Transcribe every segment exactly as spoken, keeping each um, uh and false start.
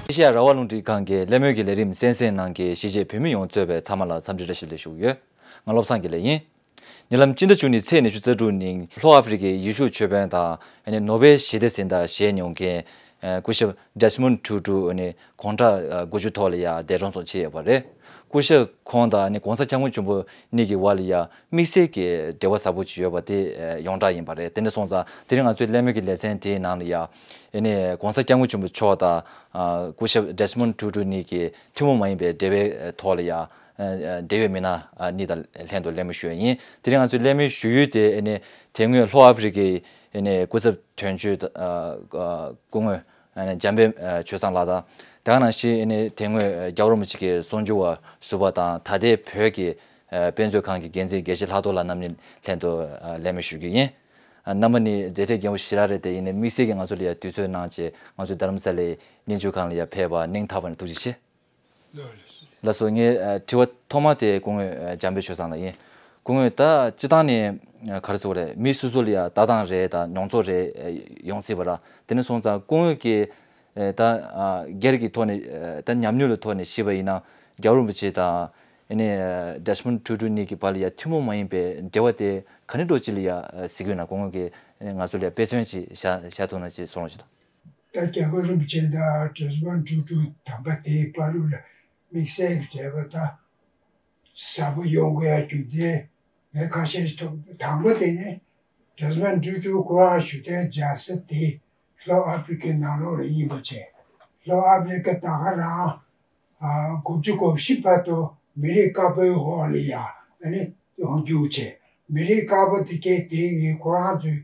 ཨེ་ཤེ་ཡ་རང་དབང་རླུང་འཕྲིན་ཁང་གི་གླེང་མོལ་གྱི་ལས་རིམ་གསན་གཟིགས་གནང་མཁན་གཞིས་བྱེས་བོད་མི་ཡོངས་གཙོས་པའི་ཚང་མ་ལ་འཚམས་འདྲི་བཀྲ་ཤིས་བདེ་ལེགས་ཞུ་གི་ཡོད། ང་བློ་བཟང་དགེ་ལེགས་ཡིན། ཉེ་ལམ་སྤྱི་ཟླ་བཅུ་གཉིས་ཚེས་ཉི་ཤུ་རྩ་དྲུག་ཉིན་ལྷོ་ཨ་ཧྥེ་རི་ཀའི་ཡེ་ཤུ་ཆོས་དཔོན་དང་ནོ་བེལ་ཞི་བདེ་གཟེངས་རྟགས་བཞེས་མྱོང་མཁན་སྐུ་ཞབས་Desmond Tutu དགུང་གྲངས་དགུ་བཅུ་ཐོག་ལ་ཡ་འདས་གྲོངས་སོང་ཆེད་ཡོད་པ་རེད། སྐུ་ཞབས་ཁོང་དང་༧གོང་ས་༧སྐྱབས་མགོན་ཆེན་པོ་གཉིས་ཀྱི་བར་ལ་ཡ་དམིགས་བསལ་གྱི་འབྲེལ་བ་ཟབ་པོ་ཅིག་ཡོད་པ་དེ་ཡོངས་གྲགས་ཡིན་པ་རེད། དེ་འདྲ་སོང་ཙང་དེ་རིང་ང་ཚོའི་གླེང་མོལ་གྱི་ལེ་ཚན་དེའི་ནང་ལ་ཡ་ཨེ་ནས་༧གོང་ས་༧སྐྱབས་མགོན་ཆེན་པོ་མཆོག་དང་སྐུ་ཞབས་Desmond Tutu གཉིས་ཀྱི་ཐུན་མོང་མ་ཡིན་པའི་འབྲེལ་བའི་ཐོག་ལ་ཡ་འབྲེལ་ཡོད་མི་སྣ་གཉིས་དང་ལྷན་དུ་གླེང་མོལ་ཞུ་ཡ་ཡིན། དེ་རིང་ང་ཚོའི་གླེང་མོལ་ཞུ་ཡུལ་དེ་ཨེ་ནས་དེ་སྔོན་ལྷོ་ཨ་ཧྥེ་རི་ཀའི་ཨེ་ནས་སྐུ་ཚབ་དོན་གཅོད་སྐུ་ངོ་འཇམ་དཔལ་ཆོས་བཟང་ལགས་དང་། དེ་ག་ནང་བཞིན་ཨེ་ནས་དེ་སྔོན་རྒྱལ་བ་རིན་པོ་ཆེ་གི་གསུང་སྒྱུར་བ་ཟུར་པ་དང་ད་ལྟའི་བོད་ཀྱི་དཔེ་མཛོད་ཁང་གི་འགན་འཛིན་དགེ་བཤེས་ལྷག་རྡོར་ལགས་རྣམ་གཉིས་ལྷན་དུ་གླེང་མོལ་ཞུ་རྒྱུ་ཡིན། རྣམ་པ་གཉིས་མཛད་བྲེལ་རྒྱས་པོ་ཞེ་དྲག་རེད། དེ་ཡིན་ནའི་དམིགས་བསལ་གྱིས་ང་ཚོ་ལ་ཡ་དུས་ཚོད་གནང་བྱས་ང་ཚོའི་རྡ་རམ་ས་ལའི་གླིང་ཆུ་ཁང་ལ་ཡ་ཕེབས་པ་སྙིང་ཐག་པ་ནས་ཐུགས་རྗེ་ཆེ། ལགས་སོ། ངའི་དྲི་བ་ཐོག་མ་དེ་སྐུ་ངོ་འཇམ་དཔལ་ཆོས་བཟང་ལགས་ཡིན། སྐུ་ངོ་ད་སྤྱི་བཏང་ནས་ག་རེ་ཟེར་དགོས་རེད། མི་སོ་སོ་ལ་ཡ་ལྟ་སྟངས་རེད་དང་མྱོང་ཚོར་རེད་ཡོང་སྲིད་པ་ར། དེ་ནས་སོང་ཙང་སྐུ་ངོ་གི་ད་སྒེར་གྱི་ཐོག་ནས་ད་ཉམས་མྱོང་གི་ཐོག་ནས་ཤེས་པ་ཡིན་ན་རྒྱལ་བ་རིན་པོ་ཆེ་དང་ཨེ་ནས་Desmond Tutu གཉིས་ཀྱི་བར་ལ་ཡ་ཐུན་མོང་མ་ཡིན་པའི་འབྲེལ་བ་དེ་ག་འདྲ་འདྲ་ཅིག་ལ་ཡ་གཟིགས་ཡོད་ན་སྐུ་ངོ་གིས་ང་ཚོ་ལ་ཡ་དཔེ་མཚོན་ཅིག་བཞག་བཞག་ཐུབ་ན་ཅིག་གསུང་རོགས་ཞུ་དང་། ད་རྒྱལ་བ་རིན་པོ་ཆེ་དང་Desmond Tutu དམ་པ་དེའི་བར་ལ་དམིགས་བསལ་གྱི་འབྲེལ་བ་ད་ཟབ་པོ་ཡོང་དགོས་ཡ་རྒྱུ་མཚན་ངས་ཁ་ཤས་ཤིག་ཐོབ། དང་པོ་དེ་ནི་Desmond Tutu ཁོ་རང་བཞུགས་གདན་འཇག་ས་དེ་ལྷོ་ཨ་ཕི་རི་ཀའི་ནང་ལོགས་ལ་ཡིན་པ་བྱས། ལྷོ་ཨ་ཕི་རི་ཀ་ད་ག་རང་དགུ་བཅུ་གོ་བཞི་བར་དུ་མི་རིགས་དཀར་པོའི་འོག་ལ་ཡ་ཨ་ནི་ཡོང་རྒྱུ་བྱས། མི་རིགས་དཀར་པོ་དེ་གས་དེ་ཡི་ཁོ་རང་ཚོའི་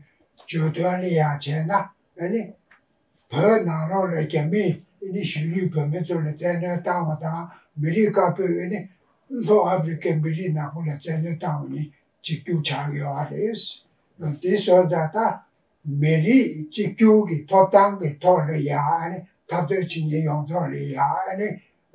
བརྗོད་དོན་ལ་ཡ་བྱས་ན་ཨ་ནི་བོད་ནང་ལོགས་ལ་རྒྱ་མིས་ཨ་ནི་གཞིས་ལུས་བོད་མི་ཚོ་ལ་བཙན་གནོན་བཏང་བ་དང་མི་རིགས་དཀར་པོས་ཨ་ནི་ལྷོ་ཨ་ཕི་རི་ཀའི་མི་རིགས་ནག་པོ་ལ་བཙན་གནོན་བཏང་བ་ནི་གཅིག་གྱུར་ཆགས་ཡོད་རེད། དེ་སོང་ཙང་ད། མི་རིགས་གཅིག་གྱུར་གྱི་ཐོབ་ཐང་གི་ཐོག་ལ་ཡ་ཨ་ནི་འཐབ་རྩོད་བྱེད་མཁན་ཡོངས་རྫོགས་ལ་ཡ་ཨ་ནི་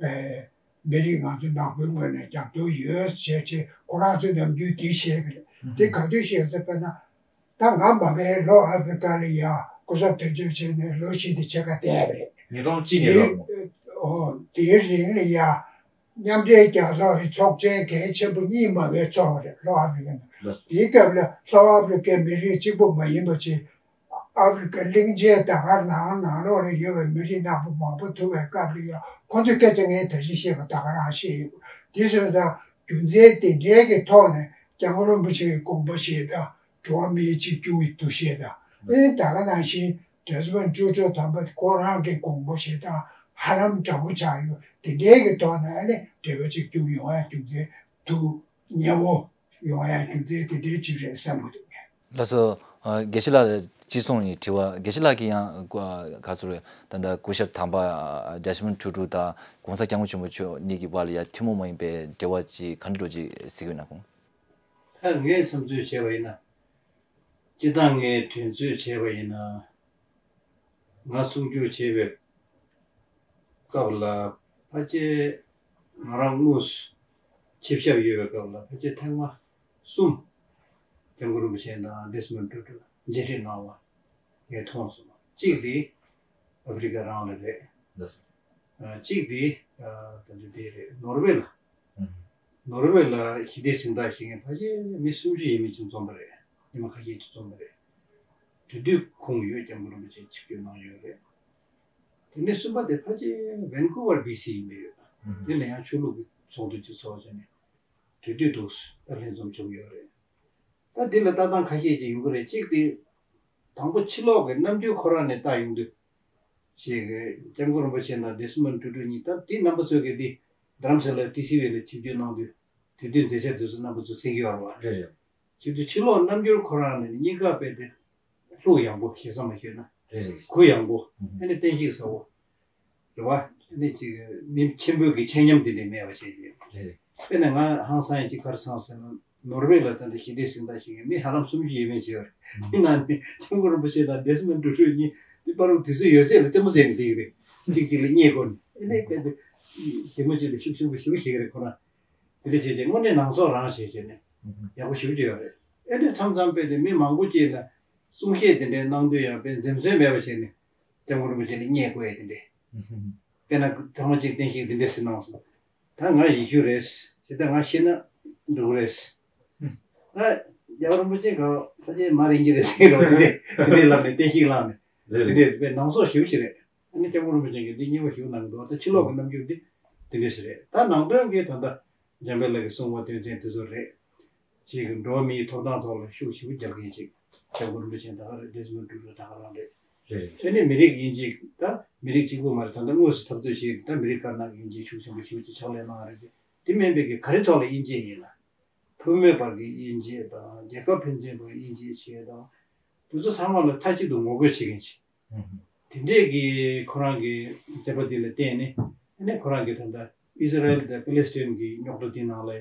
ཨེ་མི་རིགས་ང་ཚོ་ནག་པོའི་ངོས་ནས་རྒྱབ་སྐྱོར་ཡོད་ཟེར་བྱས་ཁོ་རང་ཚོས་ནམ་རྒྱུན་དེ་བཤད་གི་རེད། དེ་ག་དུས་བཤད་ཟེར་བ་ན་ད་ང་མ་གིའི་ལྷོ་ཨ་ཕི་རི་ཀ་ལ་ཡ་སྐུ་ཚབ་དོན་གཅོད་བྱས་ནས་ལོ་བཞི་དེ་ཕྱེད་ཀ་བསྡད་པ་རེད། ཉིས་སྟོང་གཅིག་ནས་ལོ་ཨོ་དེའི་རིང་ལ་ཡ། མཉམ་འབྲེལ་རྒྱལ་ཚོགས་ཀྱི་ཚོགས་ཆེན་གལ་ཆེན་པོ་གཉིས་མ་གིའི་ཚོགས་པ་རེད་ལྷོ་ཨ་ཕི་རི་ཀའི་ནང་། དེའི་སྐབས་ལ་ལྷོ་ཨ་ཕི་རི་ཀའི་མི་རིགས་གཅིག་པུ་མ་ཡིན་པ་ཅིག་ཨ་ཕི་རི་ཀ་གླིང་ཆེན་ད་ག་ནང་ནང་ལོགས་ལ་ཡོད་པའི་མི་རིགས་ནག་པོ་མང་པོ་ཐུག་པའི་སྐབས་ལ་ཡང་ཁོང་ཚོའི་སྐད་ཆ་ངས་ད་གིན་བཤད་པ་ད་ག་རང་བཤད་ཡོད། དེ་སོང་ཙང་རྒྱུ་མཚན་དེ་འདྲའི་གི་ཐོག་ནས་སྐྱབས་མགོན་རིན་པོ་ཆེའི་དགོངས་པ་བཞེས་དང་། འགྲོ་བ་མིའི་གཅིག་གྱུར་གྱི་འདུ་ཤེས་དང་། ཨེ་ད་ག་ནང་བཞིན་Desmond Tutu དམ་པ་ཁོ་རང་གི་དགོངས་པ་བཞེས་སྟངས་ཧ་ལམ་འདྲ་པོ་ཆགས་ཡོད། དེ་འདྲའི་གི་ཐོག་ནས་ཨ་ནི་འབྲེལ་བ་གཅིག་གྱུར་ཡོང་ཡ་རྒྱུ་མཚན་འདུག་ཉེ་བོ་ཡོང་ཡ་རྒྱུ་མཚན་དེ་འདྲའི་གཅིག་རེད་བསམ་གི་འདུག་ལགས་སོ། ཨ་དགེ་བཤེས་ལགས་ལ་གཅིག་གསུང་ཡིན། དྲི་བ་དགེ་བཤེས་ལགས་ཀྱིས་ཡང་ག་ཚོད་རེད། ད་ལྟ་སྐུ་ཞབས་དམ་པ་Desmond Tutu དང་༧གོང་ས་༧སྐྱབས་མགོན་ཆེན་པོ་མཆོག་གཉིས་ཀྱི་བར་ལ་ཡ་ཐུན་མོང་མ་ཡིན་པའི་འབྲེལ་བ་ཅིག་ག་འདྲ་འདྲ་ཅིག་གཟིགས་ཡོད་ན་ཁོང་། ད་ངས་བསམ་ཚུལ་བྱས་པ་ཡིན་ན། སྤྱིར་བཏང་ངས་དྲན་གསོས་བྱས་པ་ཡིན་ན། ང་གསུང་སྒྱུར་བྱས་པའི་སྐབས་ལ་ཕལ་ཆེར་ང་རང་དངོས་སུ་ཆིབས་ཞབས་ཡོད་པའི་སྐབས་ལ་ཕལ་ཆེར་ཐེངས་མ་གསུམ་སྐྱབས་མགོན་རིན་པོ་ཆེ་དང་Desmond Tutu མཇལ་འཕྲད་གནང་བ་ངས་མཐོང་སོང་། གཅིག་དེ་ཨ་ཕི་རི་ཀ་རང་ལ་རེད། ལགས་སོ། ཨ་གཅིག་དེ་ཨ་ད་ལྟ་དེ་རེད། ནོར་ཝེ་ལ། ཨུམ། ནོར་ཝེ་ལ་ཞི་བདེ་གཟེངས་རྟགས་ཞིག་ངས་ཕལ་ཆེར་མི་སུམ་ཅུ་ཡས་མས་ཅིག་འཛོམས་པ་རེད། ཉི་མ་ཁ་ཤས་ཅིག་འཛོམས་པ་རེད། དེ་དུས་ཁོང་ཡོད། སྐྱབས་མགོན་རིན་པོ་ཆེ་ཆིབས་བསྒྱུར་གནང་ཡོད་རེད། དེ་ནས་གསུམ་པ་དེ་ཕལ་ཆེར་ཝན་ཀུ་ཝར་བྷི་སི་ཡིན་པ་ཡོད། ཨུམ། དེ་ལ་ཡང་ཆོས་ལུགས་ཀྱི་ཚོགས་འདུ་ཅིག་ཚོགས་བྱས་ནས་དེ་དུས་འདུག་ད་ལྷན་འཛོམས་བྱུང་ཡོད་རེད། ད་འདི་ལ་ལྟ་སྟངས་ཁ་ཤས་ཅིག་ཡོང་གི་རེད། གཅིག་དེ་དང་པོ་ཕྱི་ལོགས་ཀྱི་རྣམ་འགྱུར་ཁོ་རང་ནས་ལྟ་ཡོང་དུས། ཞེས་སྐྱབས་མགོན་རིན་པོ་ཆེ་དང་Desmond Tutu གཉིས། ད་དེ་རྣམ་པ་ཚོས་ཀྱིས་འདི་རྡ་རམ་ས་ལ་ཊི་སི་ཝི་ལ་ཆིབས་བསྒྱུར་གནང་དུས་དེ་དུས་མཛད་འཆར་དེ་ཚོ་རྣམ་པ་ཚོས་གཟིགས་ཡོད་རེད་བ། རེད་རེད། བྱེད་དུས་ཕྱི་ལོགས་རྣམ་འགྱུར་ཁོ་རང་ནས་གཉིས་ཀ་དཔེ་དེ་ལྷུག་ཡངས་པོ། ཞེ་ས་མ་ཞུས་ན་རེད་རེད། གུ་ཡངས་པོ། ཨ་ནི་བསྟན་བཤིག་ཚ་པོ་རེད་བ། ཨ་ནི་ཅིག་མི་ཆེན་པོའི་གི་ཆེ་མཉམ་དེ་འདྲ་མེད་པ་བྱས་ཏེ། རེད་རེད། དཔེར་ན་ང་ཧང་སང་ཡིན་གཅིག་ག་རེ་སང་ཟེར་ན། ནོར་ཝེ་ལ་ད་ལྟ་ཞི་བདེ་གཟེངས་རྟགས་ཞིག་ཡིན། མི་ཧ་ལམ་སུམ་ཅུ་ཡས་མས་བྱས་པ་རེད། དེ་ནང་ནས་སྐྱབས་མགོན་རིན་པོ་ཆེ་དང་Desmond Tutu གཉིས་དེ་པར་དུས་ཚོད་ཡོད་ཚད་ལ་རྩེད་མོ་རྩེ་ནས་བསྡད་ཀྱི་རེད། གཅིག་གཅིག་ལ་བརྙས་བསྐུར་ནས། ཨེ་ནས་དཔེ་དེ་ཞི་མོ་གཅིག་ལ་ཤུགས་ཆེན་པོ་ཞེ་པོ་བྱེད་ཀྱི་རེད་ཁོ་རང་། དེ་འདྲ་བྱས་རྗེས་དངོས་གནས་ནང་ཚོགས་རང་བྱས་བྱས་ནས་ཡག་པོ་ཞེ་པོ་ཅིག་ཡོད་རེད། ཨེ་འདྲ་མཚམས་མཚམས་དཔེ་དེ་མི་མང་པོ་ཅིག་ལ་གསུང་བཤད་དེ་འདྲའི་གནང་དུས་ཡང་དཔེ་འཛེམ་ཟོན་མེད་པ་བྱས་ནས་སྐྱབས་མགོན་རིན་པོ་ཆེ་ལ་བརྙས་བསྐུར་ཡ་དེ་འདྲ། དཔེར་ན་ཚང་མ་གཅིག་བསྟན་བཤིག་འདི་འདྲས་ཟེར་གནང་སོང་། ད་ང་ཡེ་ཤུ་རེད། ཇི་ལྟར་ང་ཤི་ན་འགྲོ་གི་རེད། ད་རྒྱལ་བ་རིན་པོ་ཆེ་ག་ཕལ་ཆེར་མ་རིན་གྱི་རེད་ཟེར་གི་རོགས། དེ་འདྲས་དེ་འདྲས་ལབ་ནས་བསྟན་བཤིག་བསླངས་ནས། རེད་དེ་རེད། འདྲས་དཔེ་ནང་སོག་ཞེ་པོ་ཅིག་རེད། ཨ་ནི་སྐྱབས་མགོན་རིན་པོ་ཆེ་གིས་འདི་སྙན་པོ་ཞེ་པོ་གནང་གི་འདུག་ད་ཕྱི་ལོགས་ཀྱི་རྣམ་འགྱུར་འདི་དེ་འདྲས་ཞིག་རེད། ད་ནང་དོན་གྱི་ད་ལྟ་འཇམ་དཔལ་ལགས་ཀྱིས་གསུངས་པ་དོན་ཚན་དེ་ཚོ་རེད། ཅིག་འགྲོ་བ་མིའི་ཐོབ་ཐང་ཐོག་ལ་ཤུགས་ཆེ་པོ་རྒྱག་མཁན་ཅིག་སྐྱབས་མགོན་རིན་པོ་ཆེ་ད་ག་རེད། ཌེ་སི་མོན་ཊུ་ཊུ་ད་ག་རང་རེད། རེད། དེ་ནས་མི་རིགས་དབྱེ་འབྱེད། ད་མི་རིགས་གཅིག་པུ་མ་རེད། ད་ལྟ་དངོས་སུ་འཐབ་རྩོད་བྱས་ད་མི་རིགས་དཀར་ནག་གི་དབྱེ་འབྱེད་ཤུགས་ཆེན་པོ་ཞེ་པོ་ཅིག་ཕྱག་ལས་གནང་བ་རེད། དེ་མིན་པའི་གི་ག་རེ་ཐོག་ལ་དབྱེ་འབྱེད་ཡིན་ལ། ཕོ་མོའི་བར་གྱི་དབྱེ་འབྱེད་དང་རྒྱལ་ཁབ་ཕན་ཚུན་བར་དབྱེ་འབྱེད་བྱེད་དང་། དེ་ཚོ་ཚང་མ་ལ་མཐའ་གཅིག་ཏུ་ངོ་རྒོལ་བྱེད་མཁན་ཅིག་ཨུ་ཧུ། དེ་འདྲས་ཀྱི་ཁོ་རང་གི་མཛད་པ་འདི་ལ་བརྟེན་ནས་ཨ་ནི་ཁོ་རང་གིས་ད་ལྟ་ཨི་ཟི་རལ་དང་པེ་ལེ་སི་ཐན་གྱི་རྙོག་དྲ་འདི་ནང་ལ་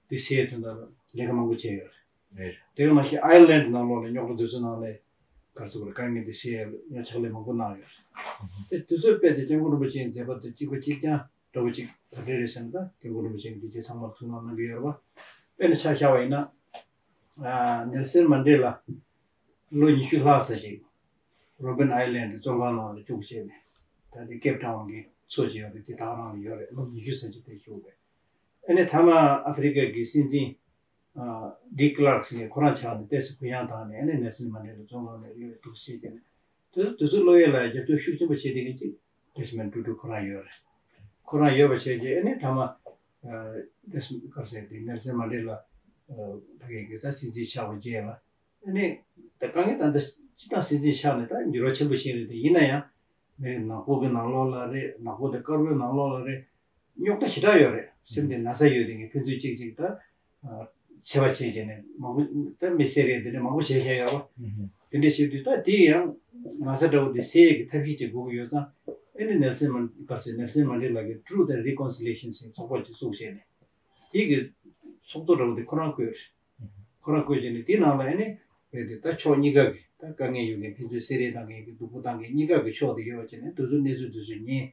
འདི་སེལ་དོན་དག་ལ་ལས་ཀ་མང་པོ་བྱས་ཡོད་རེད། རེད། དེ་ག་ནང་བཞིན་ཨའི་ལན་ནང་ལོགས་ལ་རྙོག་དྲ་འདི་ཚོ་ནང་ལ་ག་རེ་ཟེར་དགོས་རེད། དཀའ་ངལ་འདི་སེལ་ཡ་ལ་ཕྱག་ལས་མང་པོ་གནང་ཡོད་རེད། ཨུ་ཧུ། དེ་དུས་ཚོད་དཔེ་དེ་སྐྱབས་མགོན་རིན་པོ་ཆེའི་མཛད་པ་དང་གཅིག་པ་གཅིག་རྐྱང་འདྲ་བོ་གཅིག་ག་འདྲས་རེད་ཟེར་ན། ད་སྐྱབས་མགོན་རིན་པོ་ཆེ་གིས་འདི་རྗེས་ཚང་མར་ཐུགས་སྣང་གནང་གི་ཡོད་རེད་པ། དཔེར་ན་ཆ་བཞག་པ་ཡིན་ན། ཨ་ནེལ་སན་མན་ཌེ་ལ་ལོ་ཉི་ཤུ་ལྷག་ཙམ་ཅིག་རོ་བིན་ཨའི་ལན་ཌི་བཙོན་ཁང་ནང་ལ་བཅུག་བྱས་ནས། ད་ལྟའི་ཀེབ་ཊའུན་གྱི་མཚོ་ཅིག་ཡོད་རེད། དེ་ད་ག་རང་ལ་ཡོད་རེད། ལོ་ཉི་ཤུ་ཙམ་ཅིག་དེ་བཞུགས་པས། ཨ་ནི་མཐའ་མ་ཨ་ཧྥེ་རི་ཀ་གི་སྲིད་འཛིན་ཨ་ཌི་ཀི་ལར་ཀི་ཟེར་མཁན་ཁོ་རང་ཆགས་ནས་ཏོག་ཙམ་གུ་ཡངས་བཏང་ནས། ཨ་ནི་ནེལ་སན་མན་ཌེ་ལ་བཙོན་ཁང་ནས་གཡུགས་འདུག་སེ་བྱས་ནས། དེ་ཚོ་དེ་ཚོའི་བློ་ཡུལ་ལ་རྒྱབ་སྐྱོར་ཤུགས་ཆེན་པོ་བྱེད་བསྡད་མཁན་ཅིག་ཌེ་སི་མོན་ཊུ་ཊུ་ཁོ་རང་ཡོད་རེད། ཁོ་རང་ཡོད་པ་བྱས་རྗེས་ཨ་ནི་མཐའ་མ་ཨ་ཌེ་སི་མོན་ཊུ་ཊུ་ཟེར་དེ་ནེལ་སན་མན་ཌེ་ལ་ཨ་ཕ་གི་གི་ས་སྲིད་འཛིན་ཆགས་པ་རྗེས་ལ། ཨ་ནི་ད་དཀའ་ངལ་ད་ལྟ་སྤྱི་བཏང་སྲིད་འཛིན་ཆགས་ནས་ད་འགྱུར་བ་ཆེན་པོ་ཕྱིན་རེད་དེ། ཡིན་ན་ཡང་མི་རིགས་ནག་པོ་གི་ནང་ལོགས་ལ་རེད། ནག་པོ་དང་དཀར་པོའི་ནང་ལོགས་ལ་རེད། རྙོག་དྲ་ཞེ་དྲག་ཡོད་རེད། སེམས་དེ་ན་ཚ་ཡོད་དེ་ངས་ཕན་ཚུན་གཅིག་གཅིག་ད་ཨ་འཚེ་བ་བྱས་བྱས་ནས་མང་པོ་ད་མི་བསད་རེས་དེ་འདྲ་མང་པོ་བྱས་བཞག་ཡོད་རེད་པ། དེ་འདྲ་བྱེད་དུས་ད་དེ་ཡང་ན་ཚ་འདྲ་བོ་དེ་སེལ་ཡས་ཀྱི་ཐབས་ཤེས་ཅིག་དགོས་ཀྱི་ཡོད་ཙང་། ཨ་ནི་ནེལ་སན་མན་ག་རེ་ཟེར། ནེལ་སན་མན་ཌེ་ལ་གི་Truth and Reconciliation ཟེར་ཚོགས་པ་ཅིག་བཙུགས་བྱས་ནས། དེ་གི་ཚོགས་གཙོ་འདྲ་བོ་དེ་ཁོ་རང་བསྐོས་རེད། ཁོ་རང་བསྐོས་བྱས་ནས་དེའི་ནང་ལ་ཨ་ནི་རྦད་དེ་ད་ཕྱོགས་གཉིས་ཀ་གི་ད་དཀའ་ངལ་ཡོད་མཁན། ཕན་ཚུན་བསད་རེས་བཏང་མཁན་གྱི་སྡུག་པོ་བཏང་མཁན་གཉིས་ཀ་གི་ཕྱོགས་དེ་ཡོད་པ་བྱས་ནས་དེ་ཚོའི་གནས་ཚུལ་དེ་ཚོ་ཉན།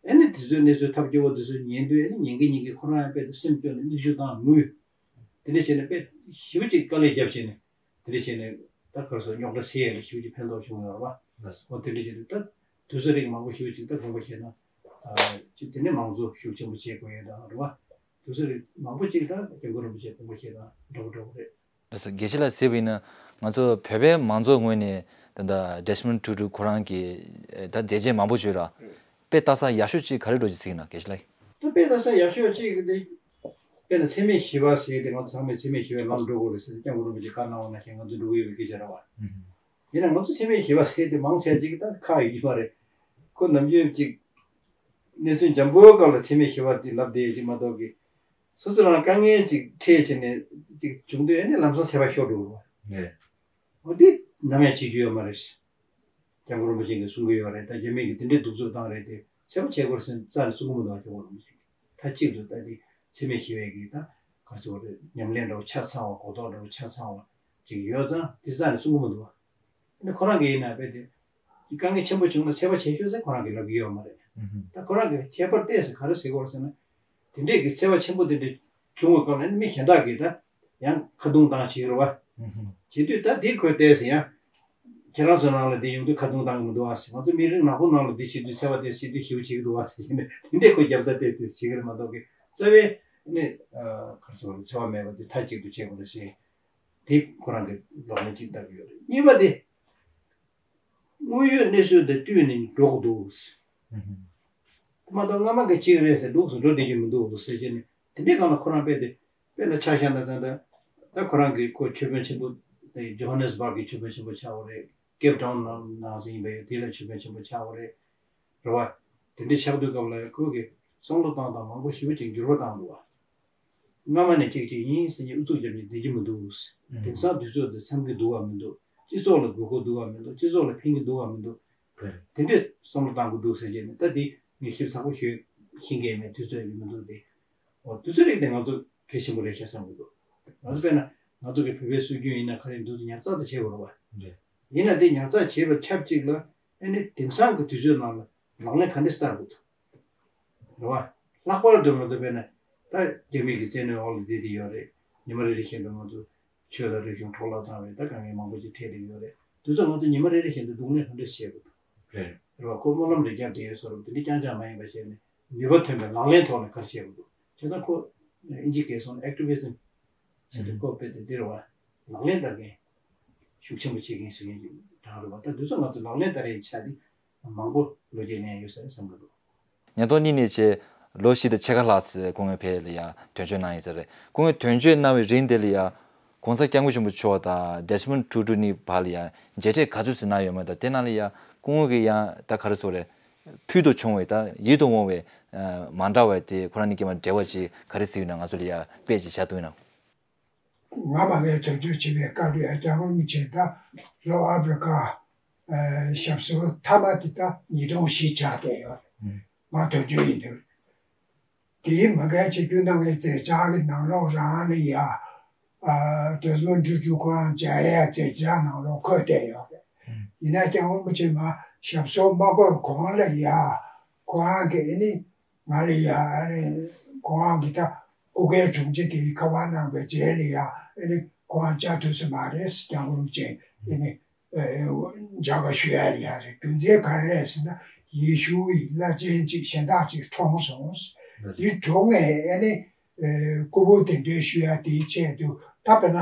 ཨ་ནི་དེ་ཚོའི་གནས་ཚུལ་ཐབས་སྐྱོ་བོ་དེ་ཚོ་ཉན་དུས་ཨ་ནི་ཉན་གྱིན་ཉན་གྱིན་ཁོ་རང་ཡང་རྦད་དེ་སེམས་སྐྱོ་ནས་མིག་ཆུ་བཏང་ངུས། དེ་འདྲ་བྱས་ནས་དཔེ་ཞེ་པོ་ཅིག་དཀའ་ལས་བརྒྱབ་བྱས་ནས། དེ་འདྲ་བྱས་ནས་ད་ག་རེ་ཟེར། རྙོག་དྲ་སེལ་ཡས་ལ་ཞེ་པོ་ཅིག་ཕན་ཐོགས་བྱུང་ཡོད་རེད་པ། ལགས་སོ། འོ་དེ་འདྲ་བྱས་ནས་ད་དུས་ཚོད་རིང་མང་པོ་ཞེ་པོ་ཅིག་ད་དགོངས་པ་བཞེས་ན། ཨ་ཅིག་དེ་ནས་མང་གཙོ་ཤུགས་ཆེན་པོ་བྱེད་དགོས་ཡས་དང་རེད་པ། དུས་ཚོད་རིང་མང་པོ་ཅིག་ད་སྐྱབས་མགོན་རིན་པོ་ཆེ་དགོངས་པ་བཞེས་དང་འདྲ་པོ་འདྲ་པོ་རེད། ལགས་སོ། དགེ་བཤེས་ལགས་ཟེར་བ་ཡིན་ན་ང་ཚོ་བོད་པའི་མང་གཙོའི་ངོས་ནས་ད་ལྟ་ཌེ་སི་མོན་ཊུ་ཊུ་ཁོ་རང་གིས་ད་མཛད་རྗེས་མང་པོ་བྱུང་ར། དཔེ་ལྟ་ས་ཡག་ཤོས་ཅིག་ག་རེ་འདྲ་ཅིག་ཟེར་གྱི་ན། དགེ་བཤེས་ལགས། ད་དཔེ་ལྟ་ས་ཡག་ཤོས་ཅིག་དེ་དཔེར་ན་འཚེ་མེད་ཞི་བ་ཟེར་དེ། ང་ཚང་མས་འཚེ་མེད་ཞི་བའི་ལམ་འགྲོ་དགོས་རེད་ཟེར་ཏེ་སྐྱབས་མགོན་རིན་པོ་ཆེས་བཀའ་གནང་བ་ནང་བཞིན་ང་ཚོ་འགྲོ་གི་ཡོད་པའི་སྐད་ཆ་རེད་པ། ཡིན་ན་ང་ཚོ་འཚེ་མེད་ཞི་བ་ཟེར་དེ་མང་ཆེ་ཅིག་ད་ཁག་ཡོད་ཀྱི་མ་རེད། ཁོ་ནམ་རྒྱུན་ཅིག་གནས་ཚུལ་འཇམ་པོའི་སྐབས་ལ་འཚེ་མེད་ཞི་བ་དེ་ལབ་བསྡད་ཡོད་ཅིག་མ་གཏོགས་ཀྱི། སོ་སོ་རང་དཀའ་ངལ་ཅིག་འཕྲད་བྱས་ནས་ཅིག་བྱུང་དུས་ཨ་ནི་ལམ་སང་འཚེ་བ་ཤོར་འགྲོ་གི་རེད་པ། ཨོ་དེ་ནམ་ཡང་བྱེད་རྒྱུ་ཡོད་མ་རེད། སྐྱབས་མགོན་རིན་པོ་ཆེ་གིས་གསུང་གི་ཡོད་རེད། ད་རྒྱ་མི་གིས་དེ་འདྲའི་གདུག་རྩུབ་བཏང་རེད་དེ་འཚེ་བ་བྱེད་དགོས་རེད་ཟེར་རྩ་ནས་གསུང་གི་མི་འདུག་སྐྱབས་མགོན་རིན་པོ་ཆེ་གིས། མཐའ་གཅིག་ཏུ་ད་དེ་འཚེ་མེད་ཞི་བའི་གི་ད་ག་རེ་ཟེར་དགོས་རེད། ཉམས་ལེན་འདྲ་བོ་ཆ་ཚང་བ། གོ་རྟོགས་འདྲ་བོ་ཆ་ཚང་བ་ཅིག་ཡོད་ཙང་དེ་རྩ་ནས་གསུང་གི་མི་འདུག་ཨ་ནི་ཁོ་རང་གིས་ཡིན་ན་རྦད་དེ་དཀའ་ངལ་ཆེན་པོ་བྱུང་ན་འཚེ་བ་བྱེད་ཤོག་ཟེར་ཁོ་རང་གིས་ལབ་ཀྱི་ཡོད་མ་རེད། ད་ཁོ་རང་གིས་ཁྱད་པར་ཏོག་ཙམ་ག་རེ་ཟེར་གྱི་ཡོད་རེད་ཟེར་ན། དེ་འདྲས་ཀྱི་འཚེ་བ་ཆེན་པོ་དེ་འདྲས་བྱུང་བའི་སྐབས་ལ་ནི་མི་གཞན་དག་གིས་ད་ཡང་ཁ་རྡུང་བཏང་བྱེད་ཀྱི་རེད་པ། བྱེད་དུས་ད་དེ་ཁོས་ཏོག་ཙམ་ཡང་ཁྱེད་རང་ཚོའི་ནང་ལ་དེ་ཡོང་དུས་ཁ་རྡུང་བཏང་གི་མི་འདུག་པ་ཟེར། ང་ཚོ་མི་རིགས་ནག་པོ་ནང་ལ་དེ་བྱེད་དུས་འཚེ་བ་དེ་སྲིད་དུས་ཞེ་པོ་བྱེད་ཀྱི་འདུག་པ་ཟེར་ནས་དེ་འདྲས་ཁོས་རྒྱབ་རྩ་ཏོག་ཙམ་བྱེད་ཀྱི་རེད་མ་གཏོགས་ཀྱི། རྩ་བའི་ནི་ག་རེ་ཟེར་དགོས་རེད། འཚེ་བ་མེད་པ་དེ་མཐའ་གཅིག་ཏུ་བྱེད་དགོས་རེད་ཟེར། དེ་ཁོ་རང་གི་ལོག་ལན་གཅིག་བཏབ་ཀྱི་ཡོད་རེད། གཉིས་པ་དེ། དངོས་ཡོད་གནས་ཚུལ་དང་བསྟུན་ནས་འགྲོ་དགོས་འདུག་དེ་མ་གཏོགས་སྔ་མ་གི་གཅིག་རེད་ཟེར་འདུག་སེ་འགྲོ་བསྡད་ཀྱི་མི་འདུག་ཟེར་བྱས་ནས་དེ་འདྲའི་སྒང་ལ་ཁོ་རང་དཔེ་དེ་དཔེར་ན་ཆ་བཞག་ན་ད་ལྟ་ད་ཁོ་རང་གི་ཁོ་ཆོས་དཔོན་ཆེན་པོ་དེ་ཇོ་ཧན་ནེ་སི་སྦརག་གི་ཆོས་དཔོན་ཆེན་པོ་ཆགས་པ་རེད། ཀེབ་ཊའུན་ནང་ནང་ཡིན་པ་ཡོད། དེ་ལ་ཆོས་དཔོན་ཆེན་པོ་ཆགས་པ་རེད། རེད་བ། དེ་འདྲའི་ཆགས་དུས་སྐབས་ལ་ཁོ་གིས་བསམ་བློ་བཏང་སྟངས་མང་པོ་ཞེ་པོ་ཅིག་འགྱུར་བ་བཏང་འདུག་བ། སྔ་མ་ནས་གཅིག་གཅིག་ཡིན་ཟེར་ནས་ཨུ་ཚུགས་རྒྱབ་ནས་བསྡད་ཀྱི་མི་འདུག་དེང་སང་དུས་ཚོད་འདི་འཚམ་གྱི་འདུག་བ་མི་འདུག་སྤྱི་ཚོགས་ལ་དགོས་མཁོ་འདུག་བ་མི་འདུག་སྤྱི་ཚོགས་ལ་ཕན་གྱི་འདུག་བ་མི་འདུག་དེ་འདྲས་བསམ་བློ་བཏང་དགོས་འདུག་ཟེར་བྱས་ནས་ད་འདི་ངས་ཞིབ་ཚགས་པོ་ཞུ་ཤེས་མཁན་མེད། དུས་ཚོད་ཡོད་མི་འདུག་སྟེ། འོ་དུས་ཚོད་རིག་དེ་ང་ཚོ་གལ་ཆེན་པོ་རེད་ཤག་བསམ་གྱི་འདུག་ང་ཚོ་དཔེར་ན་ང་ཚོ་གི་བོད་པའི་སྲོལ་རྒྱུན་ཡིན་ན་ག་རེ་འདུག་ཉར་ཚགས་དེ་བྱེད་དགོས་རེད་བ། ཡིན་ན་དེ་ཉར་ཚགས་བྱེད་པ་ཆབས་ཅིག་ལ་ཨ་ནི་དེང་སང་གི་དུས་ཚོད་ནང་ལ་ལག་ལེན་ག་འདྲས་བསྟར་དགོས་འདུག་རེད་བ། ལྷག་པར་དུ་ང་ཚོ་དཔེར་ན་ད་རྒྱ་མི་གི་བཙན་གནོན་འོག་ལ་བསྡད་དེ་ཡོད་རེད། ཉི་མ་རེ་རེ་བཞིན་དུ་ང་ཚོ་ཆོས་དང་རིག་གཞུང་འཕྲོ་བརླག་བཏང་བའི་ད་དཀའ་ངལ་མང་པོ་ཅིག་འཕྲད་བསྡད་ཡོད་རེད། དེ་ཚོ་ང་ཚོ་ཉི་མ་རེ་རེ་བཞིན་དུ་གདོང་ལེན་ག་འདྲས་བྱེད་དགོས་འདུག་རེད། རེད་བ། ཁོ་སྨོན་ལམ་རེ་བརྒྱབ་བསྡད་ཡོད་བཟོ་འདྲ་དེ་འདྲ་རྐྱང་རྐྱང་མ་ཡིན་པ་བྱས་ནས་ ནུས་པ་ཐོན་པའི་ལག་ལེན་ཐོག་ནས་ག་རེ་བྱས་པ་འདུག་བྱས་ཙང་ཁོ་ཨིན་ཇིའི་སྐད་སོང་activism་ཟེར་དུས་ཁོ་དཔེ་དེ་འདིར་བ་ལག་ལེན་བསྟར་མཁན་ཤུགས་ཆེན་པོ་བྱེད་མཁན་ཟེར་མཁན་ཅིག་གྲགས་རེད་བ། ད་དུས་ཚོད་ང་ཚོ་ལག་ལེན་བསྟར་ཡའི་ཆ་དེ་མང་པོ་ལོ་རྒྱུས་ནས་ཡོད་ས་རེད་བསམ་གྱི་འདུག་ཉིས་སྟོང་གཉིས་ནས་བྱས་ལོ་བཞི་དང་ཕྱེད་ཀ་ལྷག་ཙམ་སྐུ་ངོ་ཕེབས་ལ་ཡ་དོན་གཅོད་གནང་ཡིན་ས་རེད། སྐུ་ངོ་དོན་གཅོད་གནང་བའི་རིང་དེ་ལ་ཡ་༸གོང་ས་༸སྐྱབས་མགོན་ཆེན་པོ་མཆོག་དང་ཌེ་སི་མོན་ཊུ་ཊུ་གཉིས་བར་ལ་ཡ་མཇལ་འཕྲད་ག་ཚོད་ཙམ་གནང་ཡོད་མེད་དང་། དེ་ནང་ལ་ཡ་སྐུ་ངོ་གིས་ཡང་ད་ག་རེ་ཟེར་དགོས་རེད། ཕུལ་དུ་བྱུང་བའི་དང་ཡིད་དུ་འོང་བའི་མ་འདྲ་བའི་དེ་ཁོ་རང་གཉིས་ཀྱི་མ་འབྲེལ་བ་ཅིག་ག་རེ་ཟེར་ཡོད་ན་ང་ཚོ་ལ་ཡ་དཔེ་ཅིག་བྱ་ཐུབ་ན། ང་མ་གིར་དོན་གཅོད་བྱེད་པའི་སྐབས་ལ་ཡ་༸སྐྱབས་མགོན་རིན་པོ་ཆེ་ད་ལྷོ་ཨ་ཕི་རི་ཀ་ཞབས་སོར་མཐའ་མ་དེ་ད་ཉིས་སྟོང་བཞི་ཆགས་བསྡད་ཡོད་རེད། ང་དོན་གཅོད་ཡིན་དུས། དེའི་མ་གིར་ཆིབས་བསྒྱུར་གནང་བའི་མཛད་འཆར་གྱི་ནང་ལོགས་རང་ལ་ཡ་ཌེ་སི་མོན་ཊུ་ཊུ་ཁོ་རང་མཇལ་ཡའི་མཛད་འཆར་ནང་ལོགས་འཁོད་བསྡད་ཡོད་རེད། ཡིན་ན་༸སྐྱབས་མགོན་རིན་པོ་ཆེ་མར་ཞབས་སོར་མ་བསྐོས་གོང་ལ་ཡ་ཁོ་རང་གིས་ཨ་ནི་ང་ལ་ཡ་ཨ་ནི་ཁོ་རང་གི་ད་སྐུ་སྒེར་དྲུང་ཆེ་དེའི་ཁ་པར་གནང་བའི་རྗེས་ལ་ཡ་ཨ་ནི་ཁོ་རང་བཅར་ཐུབ་ས་མ་རེད།་༸སྐྱབས་མགོན་རིན་པོ་ཆེ་ཨ་ནི་མཇལ་ཁ་ཞུ་ཡ་ལ་ཡ་རེད། རྒྱུ་མཚན་ག་རེ་རེད་ཟེར་ན་ཡེ་ཤུའི་བླ་ཆེན་གཅིག་གཞན་དག་ཅིག་གྲོངས་སོང་། འདི་གྲོངས་ནས་ཨ་ནི་སྐུ་ཕུང་གདན་འདྲེན་ཞུ་ཡ་དེའི་ཆེད་དུ་ད་དཔེར་ན་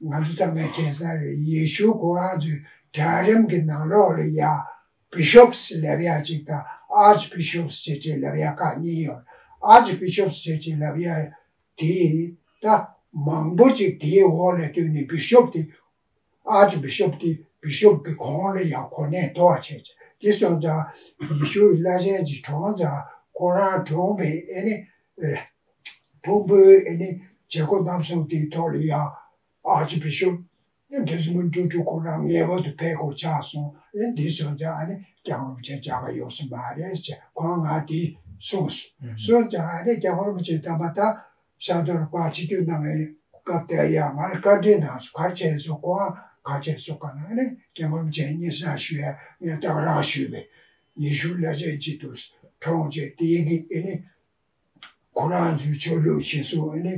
ང་ཚོ་ཚང་མས་མཁྱེན་གསལ་རེད། ཡེ་ཤུ་ཁོ་རང་ཚོའི་གྲལ་རིམ་གྱི་ནང་ལོགས་ལ་ཡ་བི་ཤོབ་སི་ལབ་ཡ་ཅིག་དང་ཨར་ཆི་བི་ཤོབ་སི་ཅེས་ཅིག་ལབ་ཡ་ཁག་གཉིས་ཡོད། ཨར་ཆི་བི་ཤོབ་སི་ཅེས་ཅིག་ལབ་ཡ་དེ་ད་མང་པོ་ཅིག་དེའི་འོག་ལ་བསྡུས་ནས་བི་ཤོབ་དེ་ཨར་ཆི་བི་ཤོབ་དེ་བི་ཤོབ་ཀྱི་གོང་ལ་ཡང་གོ་གནས་མཐོ་བ་བྱས་བྱས་དེ་སོང་ཙང་ཡེ་ཤུའི་བླ་ཆེན་ཅིག་གྲོངས་ཙང་ཁོ་རང་གྲོངས་པའི་ཨ་ནི་ཕུང་པོའི་ཨ་ནི་བྱེད་སྒོ་རྣམ་གསུམ་དེའི་ཐོག་ལ་ཡང་ཨར་ཆི་བི་ཤོབ་ཌེ་སི་མོན་ཊུ་ཊུ་ཁོ་རང་ངེས་པར་དུ་ཕེབས་དགོས་ཆགས་སོང་། ཨ་ནི་འདི་སོང་ཙང་ཨ་ནི་༸སྐྱབས་མགོན་རིན་པོ་ཆེ་མཇལ་ཁ་ཡོང་ས་མ་རེད་ཅེས་ཁོང་ང་དེ་གསུངས་སོང་། སོང་ཙང་ཨ་ནི་༸སྐྱབས་མགོན་རིན་པོ་ཆེ་ད་མ་ད་ཤར་ཏུར་ཁོ་ཆིབས་བསྒྱུར་གནང་བའི་སྐབས་དེ་ཡང་ང་ལ་བཀའ་འདྲི་གནང་སོང་། ག་རེ་བྱས་སོང་ཁོང་ག་རེ་བྱས་སོང་ག་ན་ཨ་ནི་༸སྐྱབས་མགོན་རིན་པོ་ཆེ་སྙན་སེང་ཞུ་ཡ་ངས་ད་ག་རང་ཞུས་པས་ཡེ་ཤུ་བླ་ཆེན་གཅིག་ཏུ་གྲོངས་བྱས་དེའི་གི་ཨ་ནི་ཁོ་རང་ཚོའི་ཆོས་ལུགས་གཞིར་བཟུང་ཨ་ནི་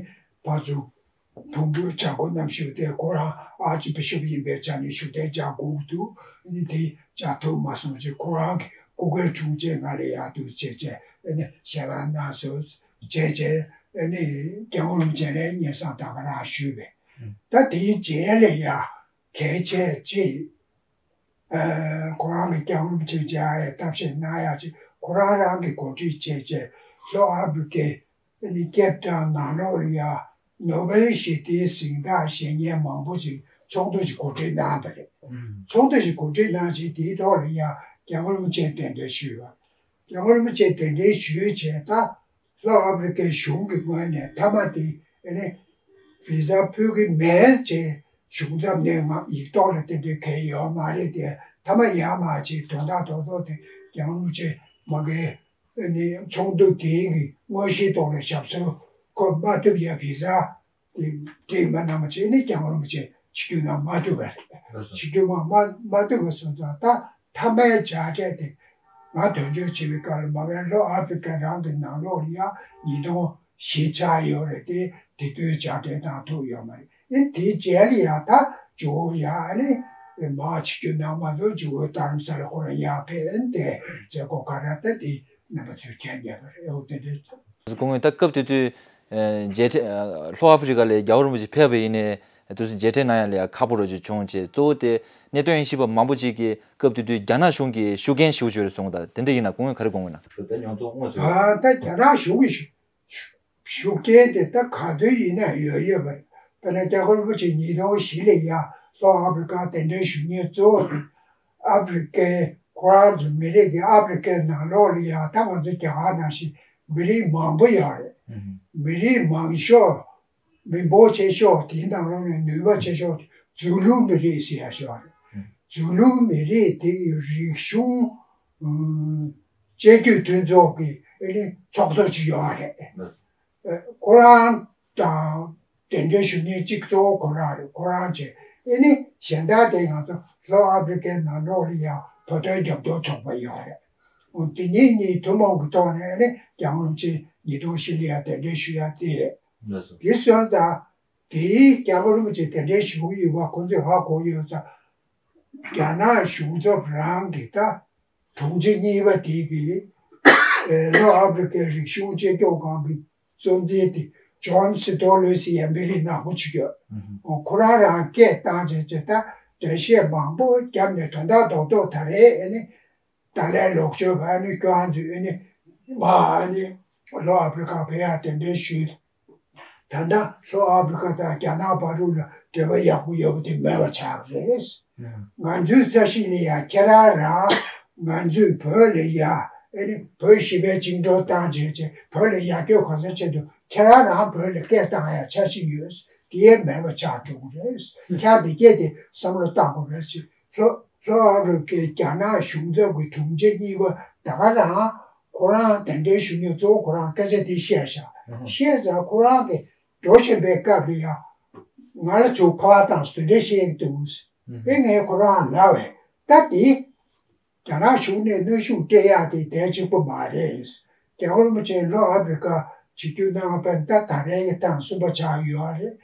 ཕར་ཚུར་ཕུང་པོའི་བྱ་སྒོ་རྣམས་ཞུ་སྟེ་ཁོ་རང་ཨར་ཆི་བི་ཤོབ་ཡིན་པའི་ཆ་ནས་ཞུ་གཏུག་རྒྱག་དགོས་ཀྱི་འདུག་ཨ་ནི་དེ་བྱ་ཐུབ་མ་སོང་ཅེས་ཁོ་རང་གི་སྐུ་སྒེར་དྲུང་ཆེ་ང་ལ་ཡར་དུ་བྱས་བྱས་ཨ་ནི་ཞལ་པར་གནང་སོང་བྱས་བྱས་ཨ་ནི་༸སྐྱབས་མགོན་རིན་པོ་ཆེ་ལ་སྙན་སེང་ད་ག་རང་ཞུས་པས། ད་དེའི་རྗེས་ལ་ཡ་གལ་ཆེ་ཅིག་ཁོ་རང་གི་༸སྐྱབས་མགོན་རིན་པོ་ཆེ་མཇལ་ཡའི་ཐབས་ཤེས་གནང་ཡ་ཅིག་ཁོ་རང་རང་གི་གོ་སྒྲིག་བྱས་བྱས་ལྷོ་ཨ་ཕི་རི་ཀའི་ཨ་ནི་ཀེབ་ཊའུན་ནང་ལོགས་ལ་ཡ་ནོ་བེལ་ཞི་བདེའི་གཟེངས་རྟགས་བཞེས་མཁན་མང་པོ་ཅིག་ཚོགས་འདུ་ཞིག་གོ་སྒྲིག་གནང་བ་རེད། ཚོགས་འདུ་ཞིག་གོ་སྒྲིག་གནང་བྱས་དེའི་ཐོག་ལ་ཡ་༸སྐྱབས་མགོན་རིན་པོ་ཆེ་གདན་འདྲེན་ཞུས་ཡོད།༸སྐྱབས་མགོན་རིན་པོ་ཆེ་གདན་འདྲེན་ཞུས་བྱས་ད། ལྷོ་ཨ་ཕི་རི་ཀའི་གཞུང་གི་ངོས་ནས་མཐའ་མ་དེ་ཨ་ནི་བི་ཟ་ཕུལ་གི་མེད་ཅེས་གཞུང་ཚབ་ནས་ང་ཡིག་ཐོག་ལ་དེ་འདྲའི་གལ་ཡོད་མ་རེད་དེ་མཐའ་མ་ཡར་མར་ཅེས་དོན་དག་རྡོག་རྡོག་དེ་༸སྐྱབས་མགོན་རིན་པོ་ཆེ་མ་གིར་ཨ་ནི་ཚོགས་འདུ་དེའི་གི་དངོས་གཞིའི་ཐོག་ལ་ཞབས་སོར་འཁོད་མ་ཐུབ་ཡ་བི་ཟ་དེ་འགྲིག་མ་གནང་བ་བྱས་ནས་༸སྐྱབས་མགོན་རིན་པོ་ཆེ་ཆིབས་བསྒྱུར་གནང་མ་ཐུབ་པ་རེད། ཆིབས་བསྒྱུར་མ་མ་མ་ཐུབ་པ་སོང་ཙང་ད་མཐའ་མའི་མཇལ་འཕྲད་དེ་ང་དོན་གཅོད་བྱེད་པའི་སྐབས་ལ་མ་གིར་ལྷོ་ཨ་ཕི་རི་ཀ་རང་གི་ནང་ལོགས་ལ་ཡ་ཉིས་སྟོང་བཞི་ཆགས་ཡོད་རེད་དེ་དེ་དུས་མཇལ་འཕྲད་གནང་ཐུབ་ཡོད་མ་རེད། ཨེ་དེའི་རྗེས་ལ་ཡ་ད་ཇོ་བོ་ཡ་ཨ་ནི་མར་ཆིབས་བསྒྱུར་གནང་མ་གཏོགས་ཇོ་བོ་རྡ་རམ་ས་ལ་ཁོ་རང་ཡར་ཕེབས་ཨེ་དེ་མཛད་སྒོ་ག་རེ་ད་དེ། རྣམ་པ་ཚོས་མཁྱེན་ཡོད་པ་རེད། འོ་དེ་འདྲའི། སྐུ་ངོ་ད་སྐབས་དེ་དུས་མཇལ་འཕྲད་ལྷོ་ཨ་ཕི་རི་ཀ་ལ་རྒྱལ་བ་རིན་པོ་ཆེ་ཕེབས་པ་ཡིན་ནའི་དུས་སུ་མཇལ་འཕྲད་གནང་ཡ་ལ་ཡ་ཁག་པོ་རོ་ཅིག་བྱུང་བྱས་གཙོ་བོ་དེ་གནད་དོན་དབྱེ་ཞིབ་པ་མང་པོ་ཅིག་གིས་སྐབས་དེ་དུས་རྒྱ་ནག་གཞུང་གིས་ཤུགས་རྐྱེན་ཞེ་པོ་ཅིག་རེད་གསུངས། ད་དེ་འདྲ་ཡིན་ན་སྐུ་ངོས་ག་རེ་དགོངས་ཡོད་ན། ད་ཉོ་ཚོང་དངོས་སུ། ད་རྒྱ་ནག་གཞུང་གིས་ཤུགས་ཤུགས་རྐྱེན་དེ་ད་ག་དུས་ཡིན་ན་ཡོད་ཡོད་པ་རེད། དཔེར་ན་༸སྐྱབས་མགོན་རིན་པོ་ཆེ་ཉིས་སྟོང་བཞི་ལ་ཡ་ལྷོ་ཨ་ཕི་རི་ཀ་གདན་འདྲེན་ཞུ་མཁན་གཙོ་བོ་དེ་ཨ་ཕི་རི་ཀའི་ཁོ་རང་ཚོ་མི་རིགས་ཀྱི་ཨ་ཕི་རི་ཀའི་ནང་ལོགས་ལ་ཡ་ད་ང་ཚོ་རྒྱ་གར་ནང་བཞིན་མི་རིགས་མང་པོ་ཡོད་རེད། མི་རིགས་མང་ཤོས་མི་འབོར་ཆེ་ཤོས་དེའི་ནང་ལོགས་ནས་ནུས་པ་ཆེ་ཤོས་དེ་ཛུ་ལུ་མི་རིགས་ཟེར་ཡ་ཤོས་རེད། ཛུ་ལུ་མི་རིགས་དེ་ཡི་རིག་གཞུང་ཨུམ། སྤྱི་འཐུས་མཐུན་ཚོགས་ཀྱི་ཨ་ནི་ཚོགས་གཙོ་ཅིག་ཡོད་རེད། ཨ་ཁོ་རང་དང་གདན་འདྲེན་ཞུ་མཁན་གཅིག་གཙོ་བོ་ཁོ་རང་རེད། ཁོ་རང་བྱས་ཨ་ནི་གཞན་དག་དེ་ང་ཚོ་ལྷོ་ཨ་ཕི་རི་ཀའི་ནང་ལོགས་ལ་ཡང་བོད་དོན་རྒྱབ་སྐྱོར་ཚོགས་པ་ཡོད་རེད། འོ་དེ་གཉིས་གཉིས་ཐུན་མོང་གི་ཐོག་ནས་ཨ་ནི་༸སྐྱབས་མགོན་རིན་པོ་ཆེ་ཉིས་སྟོང་བཞི་ལ་ཡང་གདན་འདྲེན་ཞུ་ཡ་དེ་རེད། དེ་སོང་ཙང་དེའི་༸སྐྱབས་མགོན་རིན་པོ་ཆེ་གདན་འདྲེན་ཞུ་གི་ཡོད་པ་ཁོང་ཚོས་ཧ་གོ་ཡོད་ཙང་རྒྱ་ནག་གཞུང་ཚབ་རང་གི་ད་དྲུང་ཆེ་གཉིས་པ་དེ་གིས་ ལྷོ་ཨ་ཕི་རི་ཀའི་རིག་གཞུང་གཅེས་སྐྱོང་ཁང་གི་གཙོ་འཛིན་དེ་ཇོན་སི་ཏོ་ལུ་སི་ཡ་མི་རིགས་ནག་པོ་ཅིག་ཡོད། ཁོ་རང་རང་སྐད་བཏང་བྱས་བྱས་ད་འགྲེལ་བཤད་མང་པོ་བརྒྱབ་ནས་དོན་དག་རྡོག་རྡོག་ད་རེས་ཨེ་ནི་ཏཱ་ལའི་ལོག་སྤྱོད་པ་ཨེ་ནི་ཁྱོད་རང་ཚོས་ཨེ་ནི་མ་ཨེ་ནི་ལྷོ་ཨ་ཕི་རི་ཀ་ཕེབས་ཡག་དེ་འདྲའི་ཞུས། ད་ལྟ་ལྷོ་ཨ་ཕི་རི་ཀ་དང་རྒྱ་ནག་བར་དུ་ལ་འབྲེལ་བ་ཡག་པོ་ཡོད་པ་དེ་མེད་པ་ཆགས་རེད། ང་ཚོའི་ས་གཞི་ལ་ཡ་ཁྱེད་རང་རང་ང་ཚོས་བོད་ལ་ཡ་ཨེ་ནི་བོད་ཞི་བའི་བཅིངས་འགྲོལ་བཏང་བྱས་བྱས་བོད་ལ་ཡར་རྒྱས་གོ་ས་ཆེད་དུ་ཁྱེད་རང་རང་བོད་ལ་སྐད་བཏང་ཡ་འཆར་གཞི་ཡོད། དེ་ཡས་མེད་པ་ཆགས་འགྲོ་གི་རེད། ཁྱེད་འདི་སྐད་དེ་བསམ་བློ་བཏང་དགོས་རེད་ཅེས་ལྷོ་ལྷོ་ཨ་རི་ཀའི་རྒྱ་ནག་གཞུང་ཚབ་ཀྱི་དྲུང་ཆེ་གཉིས་པ་ད་ག་རང་ཁོ་རང་དེ་འདྲའི་ཞུ་མཁན་གཙོ་བོ་ཁོ་རང་སྐད་ཆ་དེ་བཤད་བཞག་བཤད་ཙང་ཁོ་རང་གི་འགྲོ་བཞིན་པའི་སྐབས་ལ་ཡང་ང་ལ་ཚུར་ཁ་པར་བཏང་སོང་། དེ་འདྲ་བཤད་ཀྱི་འདུག་ཟེར། ཨེ་ངས་ཁོ་རང་ལབ་པས་ད་དེ་རྒྱ་ནག་གཞུང་ནས་གནོན་ཤུགས་སྤྲད་ཡག་དེ་དེ་གཅིག་པུ་མ་རེད། རྒྱལ་བ་རིན་པོ་ཆེ་ལྷོ་ཨ་ཕི་རི་ཀ་ཆིབས་བསྒྱུར་གནང་བ་ད་ད་རེས་ཀྱི་ཐེངས་གསུམ་པ་ཆགས་ཡོད་རེད།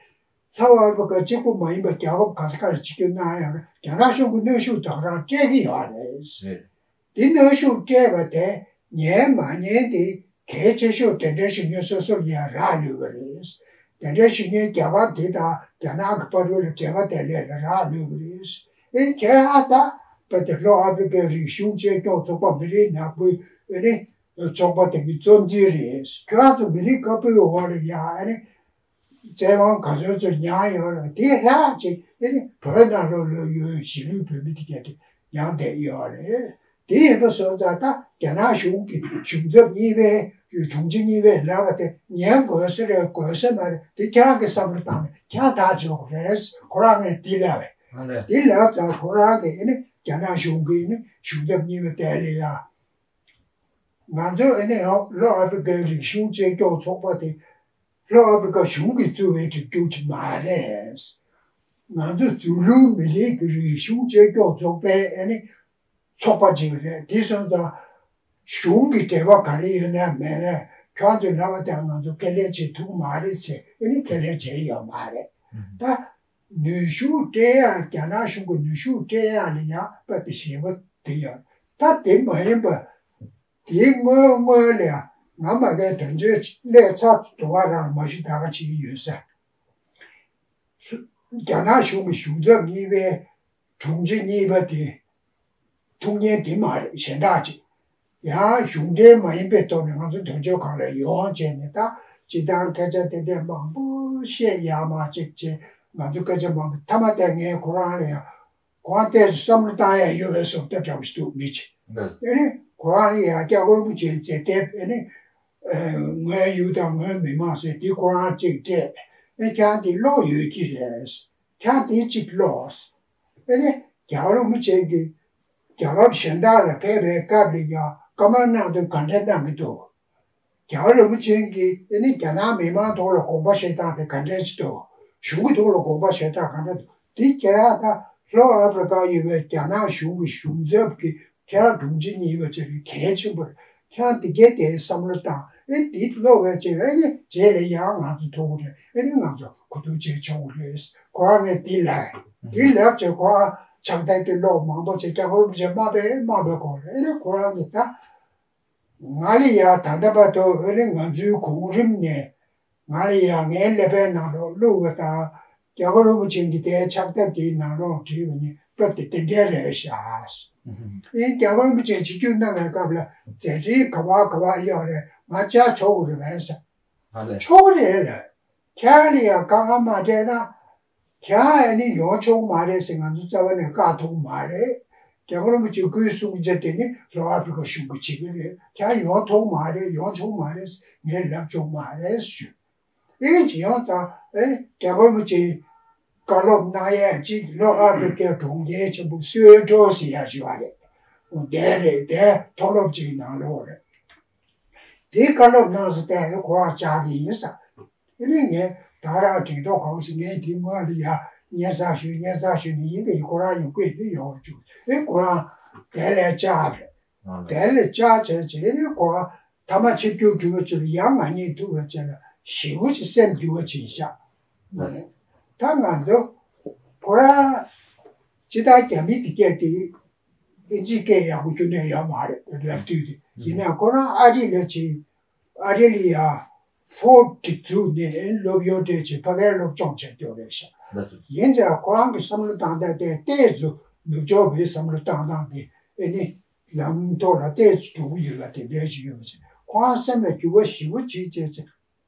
ལྷོ་ཨ་ཕི་རི་ཀ་གཅིག་པུ་མ་ཡིན་པར་རྒྱལ་ཁབ་ག་ས་ག་ལ་ཆིབས་བསྒྱུར་གནང་ཡོད་རེད། རྒྱ་ནག་གཞུང་གིས་གནོན་ཤུགས་དེ་ག་རང་སྤྲད་ཀྱི་ཡོད་རེད། རེད། འདི་གནོན་ཤུགས་སྤྲད་པ་དེ་ཉན་མ་ཉན་དེ་གལ་ཆེ་ཤོས་དེ་འདྲ་ཞུ་མཁན་སོ་སོར་ཡང་རག་ལུས་པ་རེད། དེ་འདྲ་ཞུ་མཁན་རྒྱ་གར་དེ་དང་རྒྱ་ནག་གི་བར་དུ་ལ་འབྲེལ་བ་དེ་ལས་ལ་རག་ལུས་པ་རེད། ཨེ་ཁྱེད་ཨ་ད་བ་དེ་ལྷོ་ཨ་ཕི་རི་ཀའི་རིག་གཞུང་གཅེས་སྐྱོང་ཚོགས་པ་མི་རིགས་ནག་པོའི་ཨེ་ནི་ཚོགས་པ་དེ་གི་གཙོ་འཛིན་རེད། ཁྱོད་ཚོ་མི་རིགས་དཀར་པོའི་འོག་ལ་ཡང་ཨེ་ནི་བཙན་དབང་ག་ཚོད་ཚོད་མྱངས་ཡོད་རེད། དེ་རག་ཅིག་ཨེ་ནི་བོད་ནང་ལོགས་ལ་ཡོད་གཞིས་ལུས་བོད་མི་དེ་གས་དེ་མྱངས་བསྡད་ཡོད་རེད། དེ་ཡིན་པ་སོང་ཙང་ད་རྒྱ་ནག་གཞུང་གི་གཞུང་ཚབ་གཉིས་པའི་དྲུང་ཆེ་གཉིས་པས་ལབ་པ་དེ་ཉན་དགོས་ས་རེད་དགོས་ས་མ་རེད། དེ་ཁྱེད་རང་གི་བསམ་བློ་བཏང་ནས་ཁྱེད་རང་ཐག་གཅོད་དགོས་རེད། ཁོ་རང་ངས་དེ་ལབ་པས། ཨ་ལས། དེ་ལབ་ཙང་ཁོ་རང་གིས་ཨེ་ནི་རྒྱ་ནག་གཞུང་གི་ཨེ་ནི་གཞུང་ཚབ་གཉིས་པ་དེ་ལ་ཡ། ང་ཚོ་ཨེ་ནི་ལྷོ་ཨ་ཕི་རི་ཀའི་རིག་གཞུང་གཅེས་སྐྱོང་ཚོགས་པ་དེ་ལྷོ་ཨ་ཕི་རི་ཀ་གཞུང་གིས་བཙུགས་པའི་སྒྲིག་འཛུགས་ཅིག་མ་རེད། ང་ཚོ་ཛུ་ལུ་མི་རིགས་ཀྱི་རིག་གཞུང་གཅེས་སྐྱོང་ཚོགས་པའི་ཨེ་ནི་ཚོགས་པ་ཅིག་རེད། དེ་སོང་ཙང་གཞུང་གི་འབྲེལ་བ་ག་རེ་ཡོད་ན་མེད་ན་ཁྱོད་ཚོས་ལབ་པ་དང་ང་ཚོ་ཁས་ལེན་བྱེད་ཐུབ་མ་རེད་ཟེར་ཨེ་ནི་ཁས་ལེན་བྱས་ཡོད་མ་རེད། ད་ནུས་ཤུགས་སྤྲད་ཡག་རྒྱ་ནག་གཞུང་གི་ནུས་ཤུགས་སྤྲད་ཡག་ལ་ཡང་དཔེ་དེ་ཞེ་པོ་དེ་ཡོད། ད་དེ་མ་ཡིན་པ་དེའི་སྔོན་སྔོན་ལ་ཡང་ང་མ་གིའི་དོན་གཅོད་ལས་ཚབ་འགྲོ་བ་རང་མ་གཞི་ད་ག་བྱེད་ཀྱི་ཡོད་ས། རྒྱ་ནག་གཞུང་གི་གཞུང་ཚབ་གཉིས་པའི་དྲུང་ཆེ་གཉིས་པ་དེ་ཐུགས་ཉན་དེ་མ་རེད། གཞན་དག་ཅིག་ཡང་གཞུང་འབྲེལ་མ་ཡིན་པའི་ཐོག་ནས་ང་ཚོ་དོན་གཅོད་ཁང་ལ་ཡོང་བྱས་ནས་ད་སྤྱི་བཏང་སྐད་ཆ་དེ་འདྲས་མང་པོ་བཤད་ཡག་མ་ཅིག་བྱས། ང་ཚོ་སྐད་ཆ་མང་པོ་མཐའ་མ་དེ་ངས་ཁོ་རང་ལ་ཡང་ཁོ་རང་ཏོག་ཙམ་བསམ་བློ་བཏང་ཡག་ཡོད་པའི་བཟོ་ལྟ་འདྲ་བོ་ཞིག་འདུག་མི་ཅིག་ཨེ་ནི་ཁོ་རང་ལ་ཡང་སྐྱབས་མགོན་རིན་པོ་ཆེ་མཛད་དེབ་ཨེ་ནི་ངའི་ཡུལ་དང་ངའི་མི་དམངས་ཟེར་དེ་ཁོ་རང་གཅིག་སྤྲད། ཨེ་ཁྱེད་རང་དེ་ཀློག་ཡོད་ཀྱི་རེད། ཁྱེད་རང་དེ་གཅིག་ཀློག། ཨེ་ནི་རྒྱལ་བ་རིན་པོ་ཆེ་གིས་རྒྱལ་ཁབ་གཞན་དག་ལ་ཕེབས་པའི་སྐབས་ལ་ཡང་བཀའ་མོལ་གནང་དུས་ག་འདྲ་གནང་གི་འདུག་རྒྱལ་བ་རིན་པོ་ཆེ་གིས་ཨེ་ནི་རྒྱ་ནག་མི་མང་ཐོག་ལ་དགོངས་པ་བཞེས་སྟངས་དེ་ག་འདྲ་ཞིག་འདུག་གཞུང་གི་ཐོག་ལ་དགོངས་པ་བཞེས་སྟངས་ག་འདྲ་འདུག་འདི་ཁྱེད་རང་ད་ལྷོ་ཨ་ཕི་རི་ཀ་ཡོད་པའི་རྒྱ་ནག་གཞུང་གི་གཞུང་ཚབ་ཀྱི་ཁྱེད་རང་དྲུང་ཆེ་གཉིས་པ་ཅིག་རེད། གལ་ཆེན་པོ་རེད། ཁྱེད་རང་འདི་གའི་དེའི་བསམ་བློ་བཏང་། ཨེ་འདི་ཀློག་པའི་རྗེས་ཨེ་ནི་རྗེས་ལ་ཡང་ང་ཚོ་ཐུག་གི་རེད། ཨེ་ནི་ང་ཚོ་གོ་བསྡུར་བྱེད་ཆོག་གི་རེད། ཁོ་རང་ངས་འདི་ལབ། འདི་ལབ་བྱས་ཁོ་རང་ཕྱག་དེབ་དེ་ཀློག་མང་པོ་བྱས། རྒྱལ་བ་རིན་པོ་ཆེ་མ་ཕེབས་མ་ཕེབས་གོང་ལ་ཨེ་ནི་ཁོ་རང་གིས་ད་ང་ལ་ཡང་ད་ལྟ་བར་དུ་ཨེ་ནི་ང་ཚོའི་གོང་རིམ་ནས་ང་ལ་ཡང་ངའི་ཀླད་པའི་ནང་ལོགས་བླུགས་པ་དང་། རྒྱལ་བ་རིན་པོ་ཆེ་གིས་དེའི་ཕྱག་དེབ་དེའི་ནང་ལོགས་བྲིས་པ་ནི་སྐབས་དེ་དེ་འདྲའི་རེད་ཤག་ཨེ་རྒྱལ་བ་རིན་པོ་ཆེ་ཆིབས་བསྒྱུར་གནང་བའི་སྐབས་ལ་མཛད་འཕྲིན་ག་བ་ག་བ་ཡོད་རེད། ང་བཅར་ཆོག་གི་རེད་པས་ཟེར། ཨ་ལས། ཆོག་གི་རེད་ལ། ཁྱེད་རང་ལ་ཡང་དཀའ་ངལ་མ་འཕྲད་ན། ཁྱེད་རང་ཨེ་ནི་ཡོང་ཆོག་མ་རེད་ཟེར་ང་ཚོ་རྩ་བ་ནས་བཀག་ཐུབ་མ་རེད། རྒྱལ་བ་རིན་པོ་ཆེ་སྐུའི་གསུང་ཆ་དེ་ནི་ལྷོ་ཨ་ཕི་རི་ཀ་གཞུང་གིས་བྱེད་ཀྱི་རེད། ཁྱེད་རང་ཡོང་ཐུབ་མ་རེད། ཡོང་ཆོག་མ་རེད་ཟེར་ངས་ལབ་ཆོག་མ་རེད་ཞུ། ཨེ་ཅི་ཡང་ཙང་ཨེ་རྒྱལ་བ་རིན་པོ་ཆེའི་བཀའ་སློབ་གནང་ཡས་གཅིག་ལྷོ་ཨ་ཕི་རི་ཀའི་གྲོང་ཁྱེར་ཆེན་པོ་སུའེ་ཏྲོ་ཟེར་ཡ་ཞིག་ཡོད་རེད། འོ་དེ་རེད། དེ་མཐོ་སློབ་ཅིག་ནང་ལོགས་རེད། དེའི་བཀའ་སློབ་གནང་ས་དེ་ཁོ་རང་བཅར་གྱི་ཡིན་ས། དེ་ནས་ངས་ད་རང་དྲན་ཐོག་གང་ཞིག་ངས་དེའི་སྔོན་ལ་ཡ་སྙན་སེང་ཞུས་སྙན་སེང་ཞུས་ནས་ཡིན་པས་ཁོ་རང་ཡོང་གི་ཡོད་དུས་ཡོང་བཅུག་ཨེ་ཁོ་རང་དེ་ལས་བཅར་རེད། དེ་ལས་བཅར་བྱས་བྱས་ནས་ཁོ་རང་ཐ་མ་ཆིབས་བསྒྱུར་གྲུབ་པ་ཅིག་ལ་ཡང་ང་གཉིས་ཐུག་པ་བྱས་ལ་ཞེ་པོ་ཅིག་སེམས་འགྱུར་བ་ཕྱིན་ཤག་ད་ང་ཚོ་ཁོ་རང་སྤྱི་བཏང་རྒྱ་མི་དེ་སྐད་དེ་ ཨིན་ཇིའི་སྐད་ཡག་པོ་ཁྱོན་ནས་ཡོད་མ་རེད་ལབ་དུས་དེ། ཡིན་ནའི་ཁོ་རང་ཨ་རི་ལ་ཅིག་ཨ་རི་ལ་ཡ་ཧྥོར་ཌི་བཙུགས་ནས་སློབ་ཡོན་སྤྲད་ཅིག་ཕ་གིར་སློབ་སྦྱོང་བྱེད་རྒྱུ་རེད་ཤག་ལགས་སོ། ཡིན་ཙང་ཁོ་རང་གི་བསམ་བློ་བཏང་སྟངས་དེ་ཏོག་ཙམ་ནུབ་ཕྱོགས་པའི་བསམ་བློ་བཏང་སྟངས་དེ་ཨེ་ནི་ལམ་ཐོག་ལ་ཏོག་ཙམ་འགྲོ་གི་ཡོད་པ་དེ་འདྲ་ཞིག་ཡོད་པ་ཞིག་ཁོ་རང་སེམས་ལ་འགྱུར་བ་ཞེ་པོ་ཅིག་བྱས་ཙང་།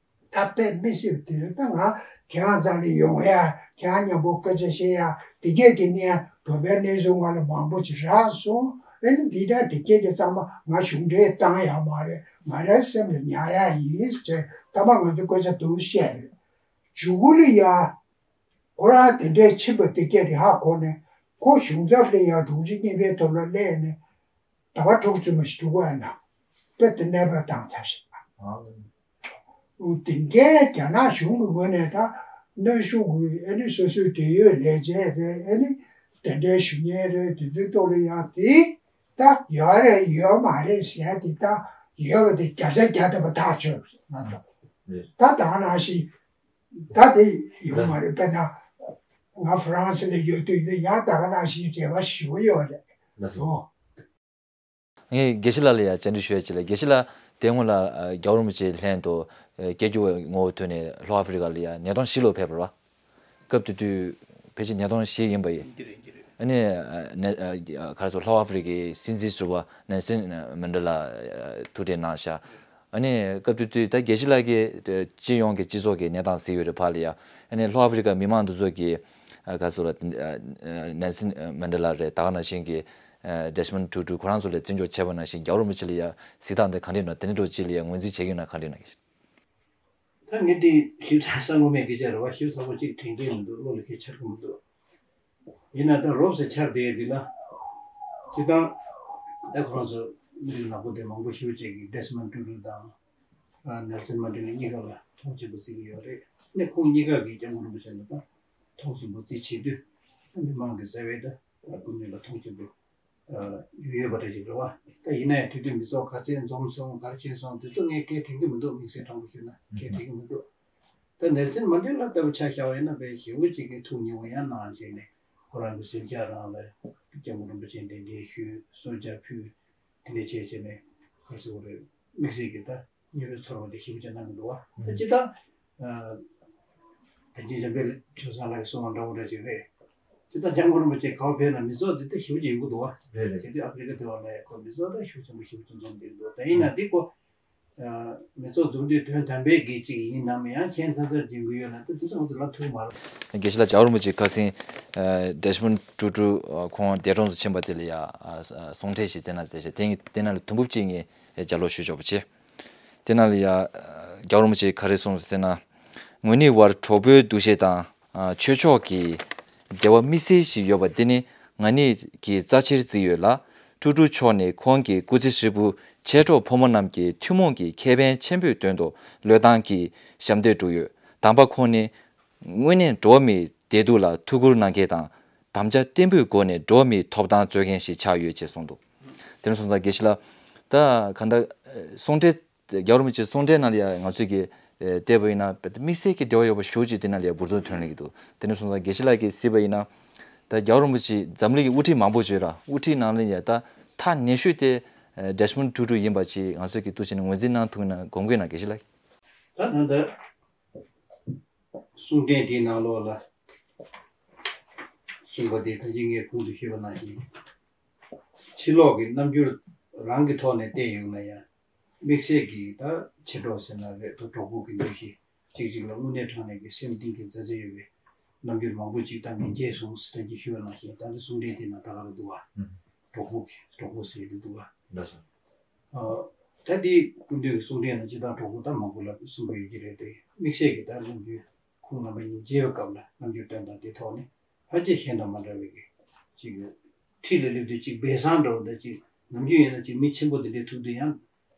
ཐབས་དཔེ་མི་སྲིད་པ་དེ་རེད། ད་ང་ཁྱེད་རང་རྩ་ལ་ཡོང་ཡ། ཁྱེད་རང་མཉམ་པོ་སྐད་ཆ་བཤད་ཡ། དེ་གས་དེ་ནས་བོད་པའི་གནས་ཚུལ་ང་ལ་མང་པོ་ཅིག་རག་སོང་། ཨེ་ནི་འདི་དང་དེ་གས་དེ་ཚང་མ་ང་གཞུང་འབྲེལ་བཏང་ཡ་མ་རེད། ང་རའི་སེམས་ལ་ཉར་ཡ་ཡིན་ཟེར་ད་མ་ང་ཚོ་སྐད་ཆ་འདུག་བཤད་རེད། མཇུག་གུ་ལ་ཡ། ཁོ་རང་དེ་འདྲའི་ཕྱིན་པ་དེ་གས་དེ་ཧ་གོ་ནས་ཁོ་གཞུང་ཚབ་ལ་ཡ་དྲུང་ཆེ་གཉིས་པའི་ཐོག་ལ་སླེབས་ནས། ཟླ་བ་དྲུག་ཙམ་ཞིག་འགྲོ་གི་ཡོད་ན། དཔེ་དེ་གནས་སྤོས་བཏང་ཚར་ཞིག་ཨོ། དེ་འདྲའི་རྒྱ་ནག་གཞུང་གི་ངོས་ནས་ད་གནོན་ཤུགས་ཀྱིས་ཨེ་ནི་སོ་སོའི་འབྲེལ་ཡོད་ལས་བྱེད་རེད། ཨེ་ནི་དེ་འདྲའི་ཞུ་མཁན་རེད། དེ་ཚོའི་ཐོག་ལ་ཡང་དེ་ད་ཡོད་རེད་ཡོད་མ་རེད་ཟེར་ཡ་དེ་ད་ཡོད་པ་དེ་བརྒྱ་ཆ་བརྒྱ་ཐམ་པ་ཐག་ཆོད་ང་ཚོ། རེད། ད་ད་ག་ནང་བཞིན་ད་དེ་ཡོད་མ་རེད། དཔེར་ན་ང་ཧྥ་རན་སི་ལ་ཡོད་དུས་ཡིན་ན་ཡང་ད་ག་ནང་བཞིན་འབྲེལ་བ་ཞེ་པོ་ཡོད་རེད། ལགས་སོ། ཨོ། ངས་དགེ་བཤེས་ལགས་ལ་ཡང་བཅར་འདྲི་ཞུ་ཡ་ཅིག་ལ། དགེ་བཤེས་ལགས་དེ་སྔོན་ལ་ཨ། རྒྱལ་བ་རིན་པོ་ཆེ་ལྷན་དུ་ཨ། སྐྱབས་བཅོལ་བའི་ངོ་བོ་ཐོག་ནས་ལྷོ་ཨ་ཧྥི་རི་ཀ་ལ་ཡང་ཉིས་སྟོང་བཞི་ལོ་ཕེབས་པ་རེད་བ། སྐབས་དེ་དུས་ཕལ་ཆེར་ཉིས་སྟོང་བཞི་ཡིན་པ་ཡིན། འདི་རེད་འདི་རེད། ཨ་ནི་ཨ། ནེ་ཨ། ག་རེ་ཟེར། ལྷོ་ཨ་ཧྥི་རི་ཀའི་སྲིད་འཛིན་ཟུར་པ་ནེལ་སན་མན་ཌེ་ལ་ཐུག་འཕྲད་གནང་ཤག་ཨ་ནི་སྐབས་དེ་དུས་ད་དགེ་བཤེས་ལགས་ཀྱིས་སྤྱི་ཡོངས་ཀྱི་སྤྱི་ཚོགས་ཀྱི་གནས་སྟངས་གཟིགས་ཡོད་རེད་ཕར་ལ་ཡ། ཨ་ནི་ལྷོ་ཨ་ཧྥི་རི་ཀ་མི་མང་དེ་ཚོ་གིས་ཨ། ག་རེ་ཟེར། ཨ། ནེལ་སན་མན་ཌེ་ལ་རེད། ད་ག་ནང་བཞིན་གྱི་ཨ། ཌེ་སི་མོན་ཊུ་ཊུ་ཁོ་རང་ཚོ་ལ་བརྩི་འཇོག་བྱས་པ་ནང་བཞིན་རྒྱལ་བ་རིན་པོ་ཆེ་ལ་ཡ་གཟིགས་སྟངས་དེ་ག་འདྲ་ཡིན་ནོ། དེ་འདྲ་འདྲ་ཅིག་ལ་ཡ་ངོས་འཛིན་བྱེད་ཀྱི་ཡོད་ན་ག་འདྲ་ཡིན་ནོ། ད་ངས་དེ་ཞིབ་ཚགས་གསར་ངོ་མས་སྐད་ཆ་རེད་བ། ཞིབ་ཚགས་པོ་གཅིག་དྲན་གྱི་མི་འདུག་བློ་ལ་ཁྱེད་འཆར་གྱི་མི་འདུག་ཡིན་ན་ད་རོབ་ཙམ་འཆར་བསྡད་ཡོད་དུས་ན། སྤྱིར་བཏང་ད་ཁོ་རང་ཚོ་མི་རིགས་ནག་པོ་དེ་མང་པོ་ཞེ་པོ་ཅིག་གིས་ཌེ་སི་མོན་ཊུ་ཊུ་དང་ནེལ་སན་མན་ཌེ་ལ་གཉིས་ཀ་ལ་མཐོང་ཆེན་པོ་བརྩི་གི་ཡོད་རེད། ནས་ཁོང་གཉིས་ཀ་གིས་སྐྱབས་མགོན་རིན་པོ་ཆེ་ལ་ད་མཐོང་ཆེན་པོ་བརྩི་བྱེད་དུས། མི་མང་གི་རྩ་བའི་ད་སྐུ་མདུན་ལ་མཐོང་ཆེན་པོ་ཡོད་པ་འདྲ་ཞིག་རེད་བ། ད་ཡིན་ན་ཡང་དེ་དུས་མི་ཚོགས་ག་ཚད་འཛོམས་སོང་། ག་རེ་བྱས་སོང་། དེ་ཚོ་ངས་སྐད་དྲན་གྱི་མི་འདུག་དམིགས་བསལ་དྲང་པོ་ཞུས་ན་སྐད་དྲན་གྱི་མི་འདུག་ད་ནེལ་སན་མན་ཌེ་ལ་ལྟ་བུ་ཆ་བཞག་པ་ཡིན་ན་དཔེ་ཞེ་པོ་ཅིག་གིས་ཐུགས་མཉེས་པོ་ཡང་གནང་བྱས་ནས་ཁོ་རང་གི་གཟིམ་ཤག་རང་ལ་སྐྱབས་མགོན་རིན་པོ་ཆེ་གདན་འདྲེན་ཞུས། གསོལ་ཇ་ཕུལ། དེ་འདྲ་བྱས་བྱས་ནས་ག་རེ་ཟེར་དགོས་རེད། དམིགས་བསལ་གྱི་ད་མཉེས་པོའི་ཚོར་བ་དེ་ཞེ་པོ་ཅིག་གནང་གི་འདུག་བ། ད་ཅི་ད། ད་ཅི་འཇམ་དཔལ་ཆོས་བཟང་ལགས་ཀྱིས་གསུངས་པ་འདྲ་བོ་འདྲ་ཅིག་རེད། ཅི་ད་སྐྱབས་མགོན་རིན་པོ་ཆེ་ག་པར་ཕེབས་ན་མི་ཚོགས་དེ་ད་ཞེ་པོ་ཅིག་ཡོང་གི་འདུག་བ། རེད་རེད། དེ་དུས་ཨ་ཧྥི་རི་ཀ་དེ་བ་ལ་ཁོ་མི་ཚོགས་ད་ཤུགས་ཆེན་པོ་ཞེ་པོ་ཅིག་འཛོམས་བསྡད་འདུག་ད་ཡིན་ན་འདི་ཁོ། མི་ཚོགས་འཛོམས་དུས་དོན་དམ་པའི་གི་ཅིག་ཡིན་ནམ། ཡང་ཁྱད་མཚར་མཚར་འཛིན་གྱི་ཡོད་ན་ད་དེ་ཚོ་ང་ཚོ་ལབ་ཐུབ་ཀྱི་མ་རེད། དགེ་བཤེས་ལགས་རྒྱལ་བ་རིན་པོ་ཆེ་ཁ་སང་ཨ། ཌེ་སི་མོན་ཊུ་ཊུ་ཁོང་འདས་གྲོངས་སུ་ཕྱིན་པ་དེ་ལ་ཡ་ཨ། གསུང་འཕྲིན་ཞིག་བསྩལ་གནང་མཛད་བྱས། དེ་དེ་ནང་ལ་དུམ་བུ་གཅིག་ངས་ལྗགས་ཀློག་ཞུ་ཆོག་པ་བྱས། དེ་ནང་ལ་ཡ་ཨ། རྒྱལ་བ་རིན་པོ་ཆེས་ག་རེ་གསུངས་ཟེར་ན། ངོས་གཉིས་བར་གྲོགས་པོའི་འདུ་ཤེས་དང་ཨ། ཆོས་ཕྱོགས་ཀྱི་འབྲེལ་བ་དམིགས་བསལ་ཞིག་ཡོད་པ་འདི་ནི་ང་གཉིས་ཀྱིས་རྩ་ཆེར་བརྩིས་ཡོད་ལ། ཊུ་ཊུ་མཆོག་ནི་ཁོང་གི་སྐུ་ཚེ་ཧྲིལ་པོར་མཆེད་གྲོགས་ཕོ་མོ་རྣམས་ཀྱི་ཐུན་མོང་གི་ཁེ་ཕན་ཆེན་པོའི་དོན་དུ་བློས་བཏང་གིས་ཞབས་འདེགས་བསྒྲུབས་ཡོད། དམ་པ་ཁོང་ནི་དངོས་གནས་འགྲོ་བ་མིའི་བདེ་སྡུག་ལ་ཐུགས་ཁུར་གནང་མཁན་དང་། དམ་བཅའ་བརྟན་པོའི་སྒོ་ནས་འགྲོ་བ་མིའི་ཐོབ་ཐང་རྩོད་མཁན་ཞིག་ཆགས་ཡོད་ཅེས་གསུངས་འདུག་དེ་ནས་སོང་ཙང་དགེ་བཤེས་ལགས། ད་གང་ལྟར་གསུང་འཕྲིན། རྒྱལ་བ་རིན་པོ་ཆེའི་གསུང་འཕྲིན་ནང་ལ་ཡང་ང་ཚོས་ཀྱི་ཨེ། བལྟས་པ་ཡིན་ན་དམིགས་བསལ་གྱི་འབྲེལ་བ་ཡོད་པ་ཞེ་པོ་ཅིག་དེ་ནང་ལ་ཡང་འབུར་དོན་ཐོན་སླེབས་ཀྱི་འདུག་དེ་ནས་སོང་ཙང་དགེ་བཤེས་ལགས་ཀྱིས་གཟིགས་པ་ཡིན་ན། ད་རྒྱལ་བ་རིན་པོ་ཆེ་འཛམ་གླིང་གི་དབུ་ཁྲིད་མང་པོ་ཅིག་ཡོད་ར། དབུ་ཁྲིད་ནང་ལ་ཡང་ད་ཐག་ཉེ་ཤོས་དེ་ཨེ། ཌེ་སི་མོན་ཊུ་ཊུ་ཡིན་པ་ཅིག་ང་ཚོས་ཀྱི་འདུག་བྱས་ནས་ངོས་འཛིན་གནང་ཐུབ་ན་དགོངས་ཀྱི་ཡོད་ན། དགེ་བཤེས་ལགས། ད་ད་ལྟ་གསུང་འཕྲིན་དེའི་ནང་ལོགས་ལ་གསུངས་པ་དེ་ད་གིན་ངས་གོང་དུ་ཞུས་པ་ནང་བཞིན། ཕྱི་ལོགས་ཀྱི་རྣམ་འགྱུར་རང་གི་ཐོག་ནས་བལྟས་ཡོང་ན་ཡང་། དམིགས་བསལ་གྱིས་ད་མཆེད་གྲོགས་ཟེར་ན་རེད། ད་གྲོགས་པོ་གི་འདུ་ཤེས། གཅིག་གཅིག་ལ་དངོས་གནས་དྲང་གནས་ཀྱི་སེམས་གཏིང་གི་མཛའ་བརྩེ་ཡོད་པའི་རྣམ་འགྱུར་མང་པོ་ཅིག་ད་ངས་མཇལ་སོང་ཟེར། ད་ཅིག་ཞུ་བ་ནང་བཞིན་ད་ལྟ་གསུང་འཕྲིན་དེ་ནང་ད་ག་རང་འདུག་བ། ཨུམ། གྲོགས་པོ་གི་གྲོགས་པོ་ཟེར་དེ་འདུག་བ། ལགས་སོ། ཨ། ད་དེ་སྐུ་མདུན་གྱི་གསུང་འཕྲིན་ནང་སྤྱིར་བཏང་གྲོགས་པོ་ད་མང་པོ་ལ་གསུང་གི་ཡོད་ཀྱི་རེད་དེ། དམིགས་བསལ་གྱི་ད་རྣམ་འགྱུར་ཁོང་རྣམ་པ་གཉིས་མཇལ་བའི་སྐབས་ལ་རྣམ་འགྱུར་སྟོན་སྟངས་དེ་ཐོག་ནས་ཕལ་ཆེར་གཞན་དང་མ་འདྲ་བའི་གི་ཅིག་འཁྲིས་ལ་སླེབས་དུས་ཅིག་སྦས་གསང་འདྲ་བོ་འདྲ་ཅིག་ནམ་རྒྱུན་ཡིན་ན་ཅིག་མི་ཆེན་པོ་དེ་འདྲས་ཐུག་དུས་ཡང་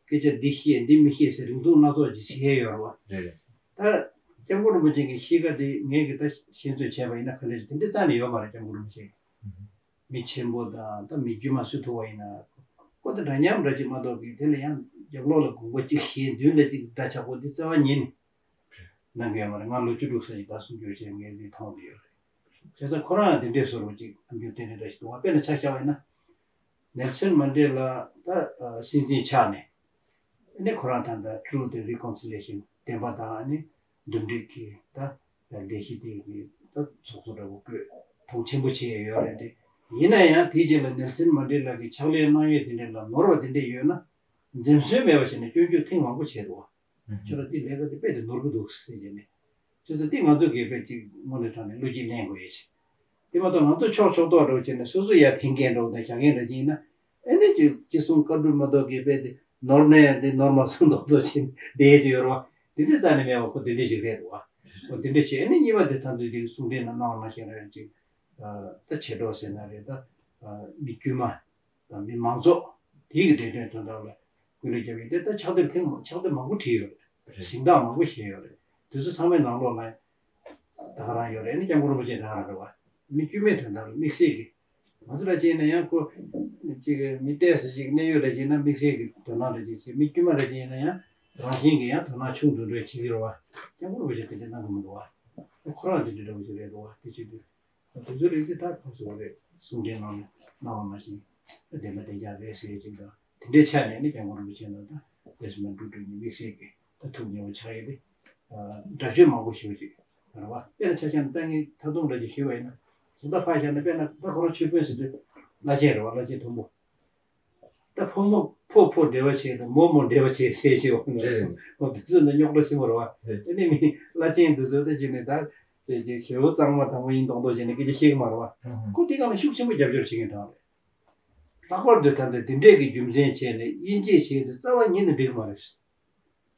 སྐད་ཆ་འདི་བཤད་འདི་མི་བཤད་ཟེར་རིང་ཐུང་སྣ་ཚོགས་ཅིག་བྱེད་ཡས་ཡོད་རེད་བ། རེད་རེད། ད་སྐྱབས་མགོན་རིན་པོ་ཆེ་གི་གཤིས་ཀ་དེ་ངས་གི་ད་ཤེས་ཚོད་བྱས་པ་ཡིན་ན་ག་འདྲ་ཅིག་དེ་འདྲས་རྩ་ནས་ཡོད་མ་རེད། སྐྱབས་མགོན་རིན་པོ་ཆེ་གི་ཨུ་ཧུ། མི་ཆེན་པོ་དང་ད་མི་དཀྱུས་མ་སུ་ཐུག་པ་ཡིན་ན་ཁོ་ད་འདྲ་མཉམ་འདྲ་ཅིག་མ་གཏོགས་གི་དེ་ལ་ཡང་རྒྱབ་ལོགས་ལ་དགོངས་པ་ཅིག་བཞེས། མདུན་ལ་ཅིག་འདྲ་ཆགས་པོ་འདི་རྩ་བ་ཉིད་ནས་གནང་གི་ཡོད་མ་རེད། ང་ལོ་བཅུ་དྲུག་ཙམ་ཞིག་ད་སུམ་ཅུ་ཅན་ངས་འདི་མཐོང་བསྡད་ཡོད་རེད། བྱས་ཙང་ཁོ་རང་ཡང་དེ་འདྲའི་བཟོ་འདྲ་ཅིག་རྣམ་འགྱུར་དེ་འདྲ་འདྲ་ཞིག་འདུག་བ། དཔེར་ན་ཆ་བཞག་པ་ཡིན་ན། ནེལ་སན་མན་ཌེ་ལ་ད་སྲིད་འཛིན་ཆགས་ནས་ཨ་ནི་ཁོ་རང་ད་ལྟ་Truth and Reconciliation བདེན་པ་དང་ཨ་ནི་འདུམ་འགྲིག་གི་ད་ལས་གཞི་དེ་གི་ད་ཚོགས་གཙོ་འདྲ་བོ་བསྐོས་མཐོང་ཆེན་པོ་བྱས་ཡོད་རེད་དེ། ཡིན་ན་ཡང་དེའི་རྗེས་ལ་ནེལ་སན་མན་ཌེ་ལ་གི་ཕྱག་ལས་གནང་ཡས་དེ་འདྲ་ལ་ནོར་བ་དེ་འདྲ་ཡོད་ན་འཛེམ་ཟོན་མེད་པ་བྱས་ནས་སྐྱོན་བརྗོད་ཐེངས་མང་པོ་བྱས་འདུག་བ། ཁྱོད་ལ་དེ་ལས་ཀ་དེ་དཔེ་དེ་ནོར་གི་འདུག་ཟེར་བྱས་ནས། བྱས་ཙང་དེ་ང་ཚོ་གིས་དཔེ་ཅིག་དངོས་གནས་དྲང་ནས་བློ་སྐྱེད་ལེན་དགོས་ཡས་ཅིག་དེ་མ་གཏོགས་ང་ཚོ་ཕྱོགས་ཕྱོགས་གཏོགས་འདྲ་བོ་བྱས་ནས་སོ་སོ་ཡར་འཐེན་མཁན་འདྲ་བོ་དང་བཞག་མཁན་འདྲ་ཅིག་ཡིན་ན། ཨེ་ནས་ཅིག་ཅི་གསུང་བཀའ་སྒྲུབ་མ་གཏོགས་གི་དཔེ་དེ་ནོར་ནས་ཡང་དེ་ནོར་མ་སོང་མདོག་མདོག་བྱས་ནས་བསྡད་ཡས་ཅིག་ཡོད་རེད་བ། དེ་འདྲ་རྩ་ནས་མེད་བ་ཁོ་དེ་འདྲ་ཅིག་རེད་འདུག་བ། ཁོ་དེ་འདྲ་བྱས་ཨེ་ནས་གཉིས་པ་དེ་ད་དུང་དེ་གསུང་འཕྲིན་ནང་གནང་བ་ནང་བཞིན་རེད་ཅིག་ད་བྱེ་བྲག་ཟེར་ན་རེད་ད། མི་དཀྱུས་མ། དང་མི་མང་ཚོགས་དེའི་གི་བདེ་དོན་དོན་དག་ལ་སྐུལ་འདེད་བརྒྱབ་ཡོད་དེ། ད་ཕྱག་དེབ་ཐེངས་མང་ཕྱག་དེབ་མང་པོ་བྲིས་ཡོད་རེད། གཟེངས་རྟགས་མང་པོ་བཞེས་ཡོད་རེད། དེ་ཚོ་ཚང་མའི་ནང་ལོགས་ལ་ད་ག་རང་ཡོད་རེད། ཨ་ནི་སྐྱབས་མགོན་རིན་པོ་ཆེ་ད་ག་རང་རེད་བ། མི་དཀྱུས་མའི་དོན་དག་ལ་དམིགས་བསལ་གྱི་ང་ཚོ་ལ་བྱས་ན་ཡང་ཁོ་ཅིག་མི་ཏོག་ཙམ་ཅིག་གནད་ཡོད་ལ་བྱས་ན་དམིགས་བསལ་གྱི་དོ་སྣང་ལ་བྱས་ཚེ། མི་དཀྱུས་མ་ལ་བྱས་ན་ཡང་རང་བཞིན་གྱི་ཡང་དོ་སྣང་ཆུང་དུ་འགྲོ་བྱེད་ཀྱི་རེད་བ། སྐྱབས་མགོན་རིན་པོ་ཆེ་དེ་འདྲ་གནང་གི་མི་འདུག་བ། ཁོ་རང་དེ་འདྲ་འདྲ་བོ་ཅིག་རེད་འདུག་བ། དེ་བྱེད་དུས། དེ་ཚོ་རིགས་དེ་ད་ག་ཟེར་བ་རེད། གསུང་འཕྲིན་གནང་གནང་བ་ནང་བཞིན་བདེན་པ་བདེ་འཇགས་རེད་ཟེར་ཡས་ཅིག་དང་། དེ་འདྲའི་ཆ་ནས་ནི་སྐྱབས་མགོན་རིན་པོ་ཆེ་ནང་ད་ལེགས་སོ་མ་འགྲོ་འགྲོ་ནི་དམིགས་བསལ་གྱི་ད་ཐུགས་མཉེས་པོ་ཆགས་ཡས་དེ། སྒྲ་གཅོད་མང་པོ་ཞུ་ཅིག་རེད་བ། དཔེར་ན་ཆ་བཞག་ན་ད་ངས་ད་དུང་འདྲ་ཅིག་ཞུས་པ་ཡིན་ན། ད་ལྟ་ཕར་བཞག་ན་དཔེར་ན་ད་ཁོ་རང་ཆོས་དཔོན་ཟེར་དུས་བླ་ཆེན་རེད་བ། བླ་ཆེན་མཐོན་པོ། ད་ཕོ་མོ་ཕོ་ཕོ་འབྲེལ་བ་བྱས་དང་མོ་མོ་འབྲེལ་བ་བྱས་ཟེར་བྱས་འོ་ན། རེད། འོ་དེ་ཚོ་ནི་རྙོག་དྲ་ཆེན་པོ་རེད་བ། རེད། དེ་ནི་མི་བླ་ཆེན་དེ་ཚོ་ད་ཅིག་ནི་ད་དེ་ཅིག་ཞེ་བོ་གཙང་མ་དང་པོ་ཡིན་མདོག་མདོག་བྱས་ནས་སྐད་ཆ་བཤད་གི་མ་རེད་བ། ཁོ་དེ་ག་ལ་ཤུགས་ཆེན་པོ་རྒྱབ་སྐྱོར་བྱེད་མཁན་གྲས་རེད། ལྷག་པར་དུ་ད་ལྟ་དེ་འདྲས་ཀྱི་རྒྱུ་མཚན་བྱས་ནས་དབྱེ་འབྱེད་བྱས་ཏེ་རྩ་བ་ཉིད་ནས་འགྲིག་གི་མ་རེད་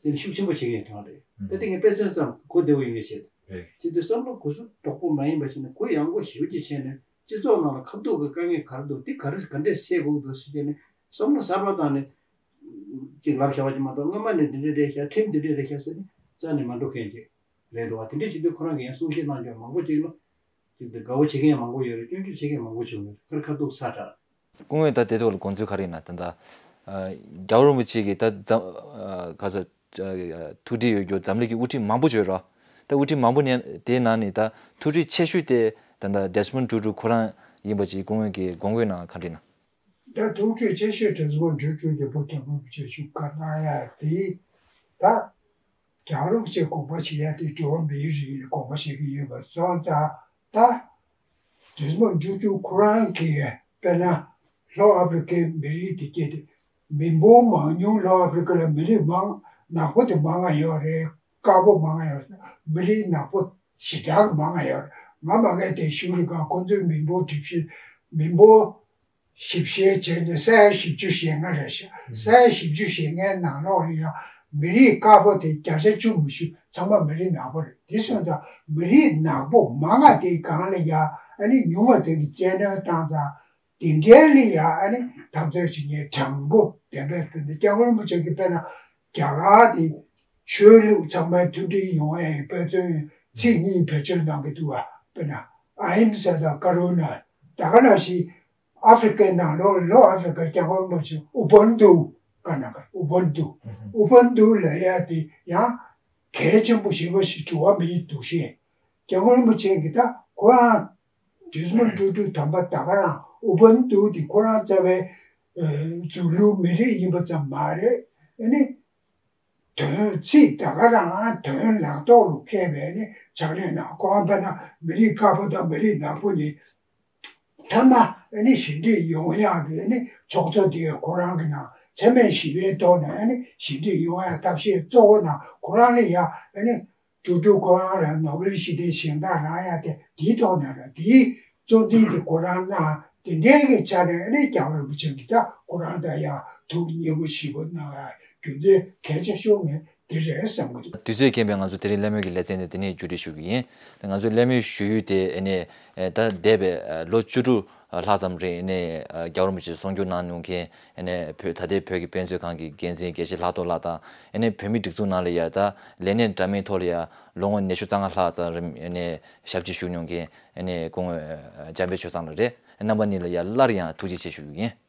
ཟེར་ནས་ཤུགས་ཆེན་པོ་བྱེད་མཁན་གྲས་རེད། ད་དེ་ངས་དཔེ་མཚོན་ཙམ་གོ་བདེ་བོ་ཡོང་ཡས་བྱས་ཏེ། རེད། བྱེད་དུས་བསམ་བློ་གོ་ཚུལ་དོག་པོ་མ་ཡིན་པ་བྱས་ནས་གུ་ཡངས་པོ་ཞེ་པོ་ཅིག་བྱས་ནས། སྤྱི་ཚོགས་ནང་ལ་ཁ་ཐུག་གི་དཀའ་ངལ་ག་རེ་འདུག་འདི་ག་རེ་ག་འདྲས་སེལ་དགོས་འདུག་ཟེར་བྱས་ནས་བསམ་བློ་གསར་པ་བཏང་ནས་ཅིག་ལབ་བཞག་པ་ཅིག་མ་གཏོགས། སྔོན་མ་ནས་འདི་འདྲས་རེད་ཤག་ཁྲིམས་འདི་འདྲས་རེད་ཤག་ཟེར་ནས་རྩ་ནས་མ་འགྲོ་མཁན་ཅིག་རེད་འདུག་བ། དེ་འདྲས་བྱེད་དུས་ཁོ་རང་གིས་ཡང་གསུང་བཤད་གནང་རྒྱུ་མང་པོ་ཅིག་ལ་ཅིག་ཏུ་དགའ་བོ་བྱེད་མཁན་མང་པོ་ཡོད་རེད། སྐྱོན་བརྗོད་བྱེད་མཁན་མང་པོ་བྱུང་ཡོད་རེད། ཁ་ཁ་ཐུག་ཚ་དྲགས། སྐུ་ངོས་ད་དེ་ཐོག་ལ་དགོངས་ཚུལ་ག་རེ་ཡིན་ན། ད་ལྟ་རྒྱལ་བ་རིན་པོ་ཆེ་གིས་ད་འཛམ་ག་ཚོད། ཐུགས་འདྲིས་ཡོད་རྒྱུ་འཛམ་གླིང་གི་དབུ་ཁྲིད་མང་པོ་བྱོས་རོགས། ད་དབུ་ཁྲིད་མང་པོ་ནས་དེའི་ནང་ནས་ད་ཐུགས་འདྲིས་ཆེ་ཤོས་དེ་ད་ད་ཌེ་སི་མོན་ཊུ་ཊུ་ཁོ་རང་ཡིན་པ་ཅིག་སྐུ་ངོས་ཀྱིས་དགོངས་ཀྱི་ཡོད་ན་ག་འདྲ་ཡིན་ན། ད་ཐུགས་འདྲིས་ཆེ་ཤོས་ཌེ་སི་མོན་ཊུ་ཊུ་དེ་བོད་རྒྱལ་བ་རིན་པོ་ཆེ་བཞུགས་སྒར་གནང་ཡ་དེ། ད་རྒྱལ་བ་རིན་པོ་ཆེ་དགོངས་པ་བཞེས་ཡ་དེ་འགྲོ་བ་མིའི་རིགས་ལ་དགོངས་པ་བཞེས་ཀྱི་ཡོད་པ་སོང་ཙང་། ད་ཌེ་སི་མོན་ཊུ་ཊུ་ཁོ་རང་གིས་དཔེར་ན་ལྷོ་ཨ་ཕི་རི་ཀའི་མི་རིགས་དེ་སྐད་དེ། མི་འབོར་མང་ཉུང་ལྷོ་ཨ་ཕི་རི་ཀ་ལ་མི་རིགས་མང་ནག་པོ་དེ་མང་ང་ཡོད་རེད། དཀར་པོ་མང་ང་ཡོད་རེད། མི་རིགས་ནག་པོ་ཞེ་དྲག་མང་ང་ཡོད་རེད། ང་མ་གིར་དེ་ཞུ་རེ་ག་ཁོ་ཚོའི་མི་འབོར་གྲུ་བཞི་མི་འབོར་ཞིབ་བཤེར་བྱས་ནས་ས་ཡ་བཞི་བཅུ་ཞེ་ལྔ་རེད་ཤག་ས་ཡ་བཞི་བཅུ་ཞེ་ལྔའི་ནང་ལོགས་ལ་ཡང་མི་རིགས་དཀར་པོ་དེ་བརྒྱ་ཆ་བཅུ་མི་ཞུ་ཚང་མ་མི་རིགས་ནག་པོ་རེད། དེ་སོང་ཙང་མི་རིགས་ནག་པོ་མང་ང་དེའི་སྒང་ལ་ཡང་ཨ་ནི་ཉུང་བ་དེ་གི་བཙན་གནོན་བཏང་ཙང་། དེ་འདྲའི་ལ་ཡང་ཨ་ནི་འཐབ་རྩོད་བྱེད་མཁན་དྲང་པོ་བདེན་པའི་དོན་དུ་སྐྱབས་མགོན་རིན་པོ་ཆེ་གིས་དཔེར་ན་རྒྱ་གར་དེ་ཆོས་ལུགས་ཚང་མའི་མཐུན་སྒྲིལ་ཡོང་ཡའི་དཔེ་མཚོན་ཚིག་གཉིས་བེད་སྤྱོད་གནང་གི་འདུག་བ། དཔེར་ན་ཨ་ཧིམ་ས་དང་ཀ་རུ་ན། ད་ག་ནང་བཞིན་ཨ་ཧྥེ་རི་ཀའི་ནང་ལོགས་ལྷོ་ཨ་ཧྥེ་རི་ཀའི་སྐྱབས་མགོན་རིན་པོ་ཆེ་ཨུ་བན་དུ་ག་ན་ག་ཨུ་བན་དུ་ཨུ་བན་དུ་ལབ་ཡ་དེ་ཡང་གལ་ཆེན་པོ་ཞེ་པོ་ཞིག་འགྲོ་བ་མིའི་འདུ་ཤེས། སྐྱབས་མགོན་རིན་པོ་ཆེ་གིས་ད་ཁོ་རང་ཌེ་སི་མོན་ཊུ་ཊུ་དམ་པ་ད་ག་རང་ཨུ་བན་དུ་དེ་ཁོ་རང་རྩ་བའི་ཨ་ཛུ་ལུ་མི་རིགས་ཡིན་པ་ཙམ་མ་རེད། ཨ་ནི་དོན་ཚིག་ད་ག་རང་དོན་ལག་ཐོག་ལ་འཁེལ་བའི་ནི་ཕྱག་ལས་གནང་། ཁོ་རང་དཔེར་ན་མི་རིགས་དཀར་པོ་དང་མི་རིགས་ནག་པོ་གཉིས་མཐའ་མ་ཨ་ནི་ཞི་འགྲིག་ཡོང་ཡག་གི་ཨ་ནི་ཕྱོགས་གཙོ་དེ་ཁོ་རང་གི་ནང་འཚེ་མེད་ཞི་བའི་ཐོག་ནས་ཨ་ནི་ཞི་འགྲིག་ཡོང་ཡག་ཐབས་ཤེས་གཙོ་བོ་ནང་ཁོ་རང་ལ་ཡ་ཨ་ནི། ཀྲུ་ཀྲུ་ཁོ་རང་ལ་ནོ་བེལ་ཞི་བདེའི་གཟེངས་རྟགས་རག་ཡ་དེ་དེའི་ཐོག་ནས་རེད། དེའི་གཙོ་འཛིན་དེ་ཁོ་རང་གནང་། དེ་འདྲའི་གི་ཆ་ནས་ཨ་ནི་རྒྱལ་བ་རིན་པོ་ཆེ་གིས་ད་ཁོ་རང་ད་ཡང་ཐུགས་མཉེས་པོ་ཞེ་པོ་གནང་བའི་རྒྱུ་མཚན་གལ་ཆེ་ཤོས་ངས་དེ་རེད་བསམ་གི་འདུག། དུས་ཚོད་རྐྱེན་པས་ང་ཚོ་དེ་རིང་གླེང་མོལ་གྱི་ལེ་ཚན་དེ་དེ་ནས་མཇུག་སྒྲིལ་ཞུ་གི་ཡིན། ད་ང་ཚོས་གླེང་མོལ་ཞུ་ཡུལ་དེ་ཨ་ནི་ད་འདས་པའི་ལོ་བཅུ་དྲུག་ལྷག་ཙམ་རིང་ནས་རྒྱལ་བ་རིན་པོ་ཆེས་གསུང་བསྒྱུར་གནང་མྱོང་མཁན། ཨ་ནི་བོད་ད་ལྟའི་བོད་ཀྱི་དཔེ་མཛོད་ཁང་གི་འགན་འཛིན་དགེ་བཤེས་ལྷག་རྡོར་ལགས་དང་། ཨ་ནི་བོད་མིའི་སྒྲིག་འཛུགས་ནང་ལ་ཡ་ད་ལས་གནས་འདྲ་མིན་ཐོག་ལ་ཡ་ལོ་ངོ་ཉི་ཤུ་རྩ་ལྔ་ལྷག་ཙམ་རིང་ཨ་ནི་ཞབས་ཕྱི་ཞུ་མྱོང་མཁན་ཨ་ནི་སྐུ་ངོ་འཇམ་དཔལ་ཆོས་བཟང་ལགས་རེད། རྣམ་པ་གཉིས་ལ་ཡ་སླར་ཡང་ཐུགས་རྗེ་ཆེ་ཞུ་རྒྱུ་ཡིན།